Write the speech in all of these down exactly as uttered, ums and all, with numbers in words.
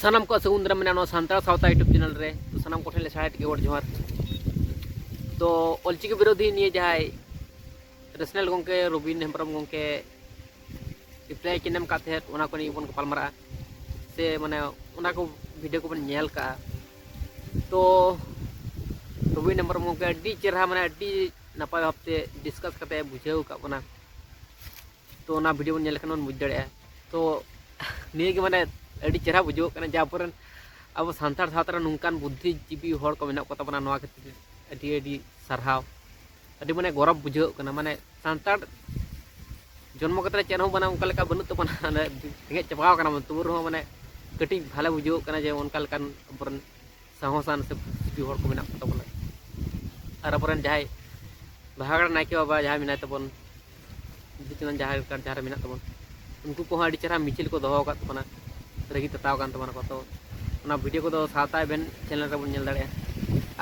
ᱥᱟᱱᱟᱢ ᱠᱚ ᱥᱟᱹᱜᱩᱱ ᱫᱟᱨᱟᱢ ᱢᱮᱱᱟᱜᱼᱟ ᱱᱚᱣᱟ ᱥᱟᱱᱛᱟᱲ ᱥᱟᱶᱛᱟ YouTube ᱪᱮᱱᱮᱞ ᱨᱮ᱾ ᱛᱚ ᱥᱟᱱᱟᱢ ᱠᱚᱴᱷᱮᱱ ᱞᱮ ᱥᱟᱭ ᱟᱴ ᱜᱮ ᱜᱚᱰ ᱡᱚᱦᱟᱨ᱾ ᱛᱚ ᱚᱞᱪᱤᱠᱤ ᱵᱤᱨᱳᱫᱷᱤ ᱱᱤᱭᱮ ᱡᱟᱦᱟᱸᱭ ᱨᱮᱥᱱᱟᱞ ᱜᱚᱢᱠᱮ ᱨᱚᱵᱤᱱ ᱦᱮᱢᱵᱨᱚᱢ ᱜᱚᱢᱠᱮ ᱨᱤᱯᱞᱟᱭ ᱠᱤᱱ ᱮᱢ ᱠᱟᱜ ᱛᱟᱦᱮᱸᱫ, ᱚᱱᱟ ᱠᱚ ᱱᱤᱭᱮ ᱵᱚᱱ ᱜᱟᱯᱟᱞ ᱢᱟᱨᱟᱜᱼᱟ, ᱥᱮ ᱢᱟᱱᱮ ᱚᱱᱟ ᱠᱚ ᱵᱷᱤᱰᱤᱭᱳ ᱠᱚᱵᱚᱱ ᱧᱮᱞ ᱠᱟᱜᱼᱟ᱾ ᱛᱚ ᱨᱚᱵᱤᱱ ᱦᱮᱢᱵᱨᱚᱢ ᱜᱚᱢᱠᱮ ᱟᱹᱰᱤ ᱪᱮᱦᱨᱟ, ᱢᱟᱱᱮ ᱟᱹᱰᱤ ᱱᱟᱯᱟᱭ ᱵᱷᱟᱵᱛᱮ ᱰᱤᱥᱠᱟᱥ ᱠᱟᱛᱮ ᱵᱩᱡᱷᱟᱹᱣ ᱟᱠᱟᱫ ᱵᱚᱱᱟ᱾ ᱛᱚ ᱚᱱᱟ ᱵᱷᱤᱰᱤᱭᱳ ᱵᱚᱱ ᱧᱮᱞ ᱞᱮᱠᱷᱟᱱ ᱵᱚᱱ ᱵᱩᱡᱽ ᱫᱟᱲᱮᱭᱟᱜᱼᱟ᱾ ᱛᱚ ᱱᱤᱭᱟᱹ ᱜᱮ ᱢᱟᱱᱮ ᱟᱹᱰᱤ ᱪᱮᱦᱨᱟ ᱵᱩᱡᱷᱟᱹᱣ ᱠᱟᱱᱟ ᱡᱮ ᱟᱵᱚᱨᱮᱱ, ᱟᱵᱚ ᱥᱟᱱᱛᱟᱲ ᱥᱟᱶᱛᱟ ᱨᱮ ᱱᱚᱝᱠᱟᱱ ᱵᱩᱫᱽᱫᱷᱤᱡᱤᱵᱤ ᱦᱚᱲ ᱠᱚ ᱢᱮᱱᱟᱜ ᱠᱚ ᱛᱟᱵᱚᱱᱟ᱾ ᱱᱚᱣᱟ ᱠᱷᱟᱹᱛᱤᱨ ᱟᱹᱰᱤ ᱟᱹᱰᱤ ᱥᱟᱨᱦᱟᱣ᱾ ᱟᱹᱰᱤ ᱢᱟᱱᱮ ᱜᱚᱨᱚᱵᱽ ᱵᱩᱡᱷᱟᱹᱣ ᱠᱟᱱᱟ᱾ ᱢᱟᱱᱮ ᱥᱟᱱᱛᱟᱲ ᱡᱚᱱᱢᱚ ᱠᱟᱛᱮ ᱪᱮᱫ ᱦᱚᱸ ᱢᱟᱱᱮ ᱚᱱᱠᱟ ᱞᱮᱠᱟ ᱵᱟᱹᱱᱩᱜ ᱛᱟᱵᱚᱱᱟ, ᱢᱟᱱᱮ ᱨᱮᱸᱜᱮᱡ ᱪᱟᱵᱟᱣ ᱠᱟᱱᱟ ᱵᱚᱱ, ᱛᱚᱵᱩ ᱨᱮᱦᱚᱸ ᱢᱟᱱᱮ ᱠᱟᱹᱴᱤᱡ ᱵᱷᱟᱞᱮ ᱵᱩᱡᱷᱟᱹᱣ ᱠᱟᱱᱟ ᱡᱮ ᱚᱱᱠᱟ ᱞᱮᱠᱟᱱ ᱟᱵᱚᱨᱮᱱ ᱥᱟᱦᱚᱥᱟᱱ ᱥᱮ ᱵᱩᱫᱽᱫᱷᱤᱡᱤᱵᱤ ᱦᱚᱲ ᱠᱚ ᱢᱮᱱᱟᱜ ᱠᱚ ᱛᱟᱵᱚᱱᱟ᱾ ᱟᱨ ᱟᱵᱚᱨᱮᱱ ᱡᱟᱦᱟᱸᱭ ᱵᱟᱦᱟᱜᱟᱲ ᱱᱟᱭᱠᱮ ᱵᱟᱵᱟ ᱡᱟᱦᱟᱸᱭ ᱢᱮᱱᱟᱭ ᱛᱟᱵᱚᱱ, ᱵᱤᱫᱩ ᱪᱟᱸᱫᱟᱱ ᱡᱟᱦᱮᱨ ᱜᱟᱲ ᱡᱟᱦᱟᱸ ᱨᱮ ᱢᱮᱱᱟᱜ ᱛᱟᱵᱚᱱ, ᱩᱱᱠᱩ ᱠᱚᱦᱚᱸ ᱟᱹᱰᱤ ᱪᱮᱦᱨᱟ ᱢᱤᱪᱷᱤᱞ ᱠᱚ ᱫᱚᱦᱚ ᱟᱠᱟᱫ ᱛᱟᱵᱚᱱᱟ, ᱨᱟᱹᱜᱤ ᱛᱟᱛᱟᱣ ᱟᱠᱟᱱ ᱛᱟᱵᱚᱱᱟ ᱠᱚ᱾ ᱛᱚ ᱚᱱᱟ ᱵᱷᱤᱰᱤᱭᱳ ᱠᱚᱫᱚ ᱥᱟᱶᱛᱟ ᱮᱵᱷᱮᱱ ᱪᱮᱱᱮᱞ ᱨᱮᱵᱚᱱ ᱧᱮᱞ ᱫᱟᱲᱮᱭᱟᱜᱼᱟ᱾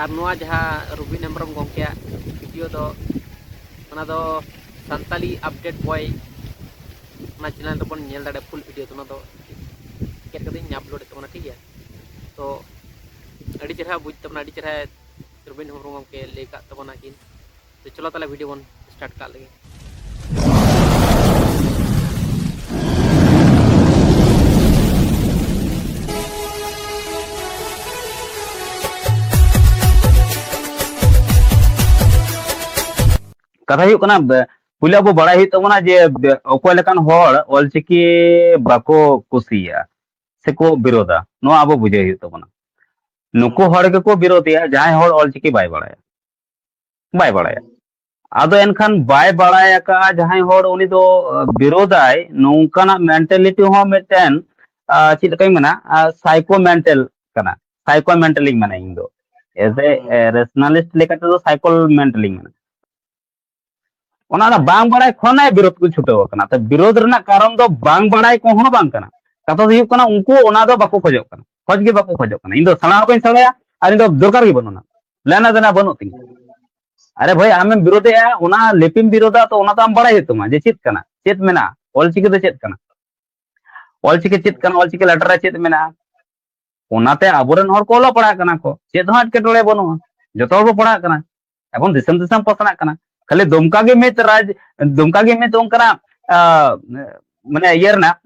ᱟᱨ ᱱᱚᱣᱟ ᱡᱟᱦᱟᱸ ᱨᱚᱵᱤᱱ ᱦᱮᱢᱵᱨᱚᱢ ᱜᱚᱢᱠᱮᱭᱟᱜ ᱵᱷᱤᱰᱤᱭᱳ ᱫᱚ, ᱚᱱᱟ ᱫᱚ ᱥᱟᱱᱛᱟᱞᱤ ᱟᱯᱰᱮᱴ ᱵᱚᱭ, ᱚᱱᱟ ᱪᱮᱱᱮᱞ ᱨᱮᱵᱚᱱ ᱧᱮᱞ ᱫᱟᱲᱮᱭᱟᱜᱼᱟ ᱯᱷᱩᱞ ᱵᱷᱤᱰᱤᱭᱳ᱾ ᱚᱱᱟ ᱫᱚ ᱜᱮᱫ ᱠᱟᱛᱮᱧ ᱟᱯᱞᱳᱰ ᱮᱫ ᱛᱟᱵᱚᱱᱟ, ᱴᱷᱤᱠ ᱜᱮᱭᱟ? ᱛᱚ ᱟᱹᱰᱤ ᱪᱮᱦᱨᱟ ᱵᱩᱡᱽ ᱛᱟᱵᱚᱱᱟ, ᱟᱹᱰᱤ ᱪᱮᱦᱨᱟ ᱨᱚᱵᱤᱱ ᱦᱮᱢᱵᱨᱚᱢ ᱜᱚᱢᱠᱮ ᱞᱟᱹᱭ ᱠᱟᱜ ᱛᱟᱵᱚᱱᱟ ᱠᱤᱱ᱾ ᱛᱚ ᱪᱚᱞᱚ ᱛᱟᱦᱞᱮ ᱵᱷᱤᱰᱤᱭᱳ ᱵᱚᱱ ᱥᱴᱟᱨᱴ ᱠᱟᱜ ᱞᱮᱜᱮ᱾ ᱠᱟᱛᱷᱟ ᱦᱩᱭᱩᱜ ᱠᱟᱱᱟ, ᱵᱮ-, ᱯᱩᱭᱞᱩ ᱟᱵᱚ ᱵᱟᱲᱟᱭ ᱦᱩᱭᱩᱜ ᱛᱟᱵᱚᱱᱟ ᱡᱮ ᱵᱮ-, ᱚᱠᱚᱭ ᱞᱮᱠᱟᱱ ᱦᱚᱲ ᱚᱞᱪᱤᱠᱤ ᱵᱟᱠᱚ ᱠᱩᱥᱤᱭᱟᱜᱼᱟ ᱥᱮᱠᱚ ᱵᱤᱨᱳᱫᱟ, ᱱᱚᱣᱟ ᱟᱵᱚ ᱵᱩᱡᱷᱟᱹᱣ ᱦᱩᱭᱩᱜ ᱛᱟᱵᱚᱱᱟ᱾ ᱱᱩᱠᱩ ᱦᱚᱲ ᱜᱮᱠᱚ ᱵᱤᱨᱳᱫᱮᱭᱟ ᱡᱟᱦᱟᱸᱭ ᱦᱚᱲ ᱚᱞᱪᱤᱠᱤ ᱵᱟᱭ ᱵᱟᱲᱟᱭᱟ, ᱵᱟᱭ ᱵᱟᱲᱟᱭᱟ᱾ ᱟᱫᱚ ᱮᱱᱠᱷᱟᱱ ᱵᱟᱭ ᱵᱟᱲᱟᱭ ᱟᱠᱟᱫᱼᱟ ᱡᱟᱦᱟᱸᱭ ᱦᱚᱲ, ᱩᱱᱤ ᱫᱚ ᱟᱸ, ᱵᱤᱨᱳᱫᱟᱭ, ᱱᱚᱝᱠᱟᱱᱟᱜ ᱢᱮᱱᱴᱟᱞᱤᱴᱤ ᱦᱚᱸ ᱢᱤᱫᱴᱮᱱ, ᱟᱸ, ᱪᱮᱫ ᱞᱮᱠᱟᱧ ᱢᱮᱱᱟ, ᱥᱟᱭᱠᱳ ᱢᱮᱱᱴᱟᱞ ᱠᱟᱱᱟ᱾ ᱥᱟᱭᱠᱳ ᱢᱮᱱᱴᱟᱞᱤᱧ ᱢᱮᱱᱟ ᱤᱧ ᱫᱚ, ᱮᱡ ᱮ ᱨᱮᱥᱱᱟᱞᱤᱥᱴ ᱞᱮᱠᱟ ᱛᱮᱫᱚ ᱥᱟᱭᱠᱳ ᱢᱮᱱᱴᱟᱞᱤᱧ ᱢᱮᱱᱟ᱾ ᱚᱱᱟ ᱫᱚ ᱵᱟᱝ ᱵᱟᱲᱟᱭ ᱠᱷᱚᱱᱟᱜ ᱵᱤᱨᱳᱫ ᱠᱚ ᱪᱷᱩᱴᱟᱹᱣ ᱟᱠᱟᱱᱟ᱾ ᱛᱚ ᱵᱤᱨᱳᱫ ᱨᱮᱱᱟᱜ ᱠᱟᱨᱚᱱ ᱫᱚ ᱵᱟᱝ ᱵᱟᱲᱟᱭ ᱠᱚᱦᱚᱸ ᱵᱟᱝ ᱠᱟᱱᱟ᱾ ᱠᱟᱛᱷᱟ ᱫᱚ ᱦᱩᱭᱩᱜ ᱠᱟᱱᱟ, ᱩᱱᱠᱩ ᱚᱱᱟ ᱫᱚ ᱵᱟᱠᱚ ᱠᱷᱚᱡᱚᱜ ᱠᱟᱱᱟ, ᱠᱷᱚᱡᱽ ᱜᱮ ᱵᱟᱠᱚ ᱠᱷᱚᱡᱚᱜ ᱠᱟᱱᱟ᱾ ᱤᱧ ᱫᱚ ᱥᱮᱬᱟ ᱦᱚᱸ ᱵᱟᱹᱧ ᱥᱮᱬᱟᱭᱟ ᱟᱨ ᱤᱧ ᱫᱚ ᱫᱚᱨᱠᱟᱨ ᱜᱮ ᱵᱟᱹᱱᱩᱜᱼᱟ, ᱞᱮᱱᱟ ᱫᱮᱱᱟ ᱵᱟᱹᱱᱩᱜ ᱛᱤᱧᱟ᱾ ᱟᱨᱮ ᱵᱷᱟᱹᱭ, ᱟᱢᱮᱢ ᱵᱤᱨᱳᱫᱮᱜᱼᱟ, ᱚᱱᱟ ᱞᱤᱯᱤᱢ ᱵᱤᱨᱳᱫᱟ, ᱛᱚ ᱚᱱᱟ ᱫᱚ ᱟᱢ ᱵᱟᱲᱟᱭ ᱦᱩᱭᱩᱜ ᱛᱟᱢᱟ ᱡᱮ ᱪᱮᱫ ᱠᱟᱱᱟ, ᱪᱮᱫ ᱢᱮᱱᱟᱜᱼᱟ, ᱚᱞᱪᱤᱠᱤ ᱫᱚ ᱪᱮᱫ ᱠᱟᱱᱟ, ᱚᱞᱪᱤᱠᱤ ᱪᱮᱫ ᱠᱟᱱᱟ, ᱚᱞᱪᱤᱠᱤ ᱞᱮᱴᱟᱨ ᱨᱮ ᱪᱮᱫ ᱢᱮᱱᱟᱜᱼᱟ, ᱚᱱᱟᱛᱮ ᱟᱵᱚᱨᱮᱱ ᱦᱚᱲ ᱠᱚ ᱚᱞᱚᱜ ᱯᱟᱲᱦᱟᱜ ᱠᱟᱱᱟ ᱠᱚ, ᱪᱮᱫ ᱦᱚᱸ ᱮᱴᱠᱮᱴᱚᱬᱮ ᱵᱟᱹᱱᱩᱜᱼᱟ, ᱡᱚᱛᱚ ᱦᱚᱲ ᱠᱚ ᱯᱟᱲᱦᱟᱜ ᱠᱟᱱᱟ᱾ ᱮᱵᱚᱝ ᱫᱤᱥᱚᱢ ᱫᱤᱥᱚᱢ ᱯᱟᱥᱱᱟᱜ ᱠᱟᱱᱟ᱾ ᱠᱷᱟᱹᱞᱤ ᱫᱩᱢᱠᱟ ᱜᱮ ᱢᱤᱫ ᱨᱟᱡᱽ, ᱫᱩᱢᱠᱟ ᱜᱮ ᱢᱤᱫ ᱚᱱᱠᱟᱱᱟᱜ ᱟᱸ, ᱢᱟᱱᱮ ᱤᱭᱟᱹ ᱨᱮᱱᱟᱜ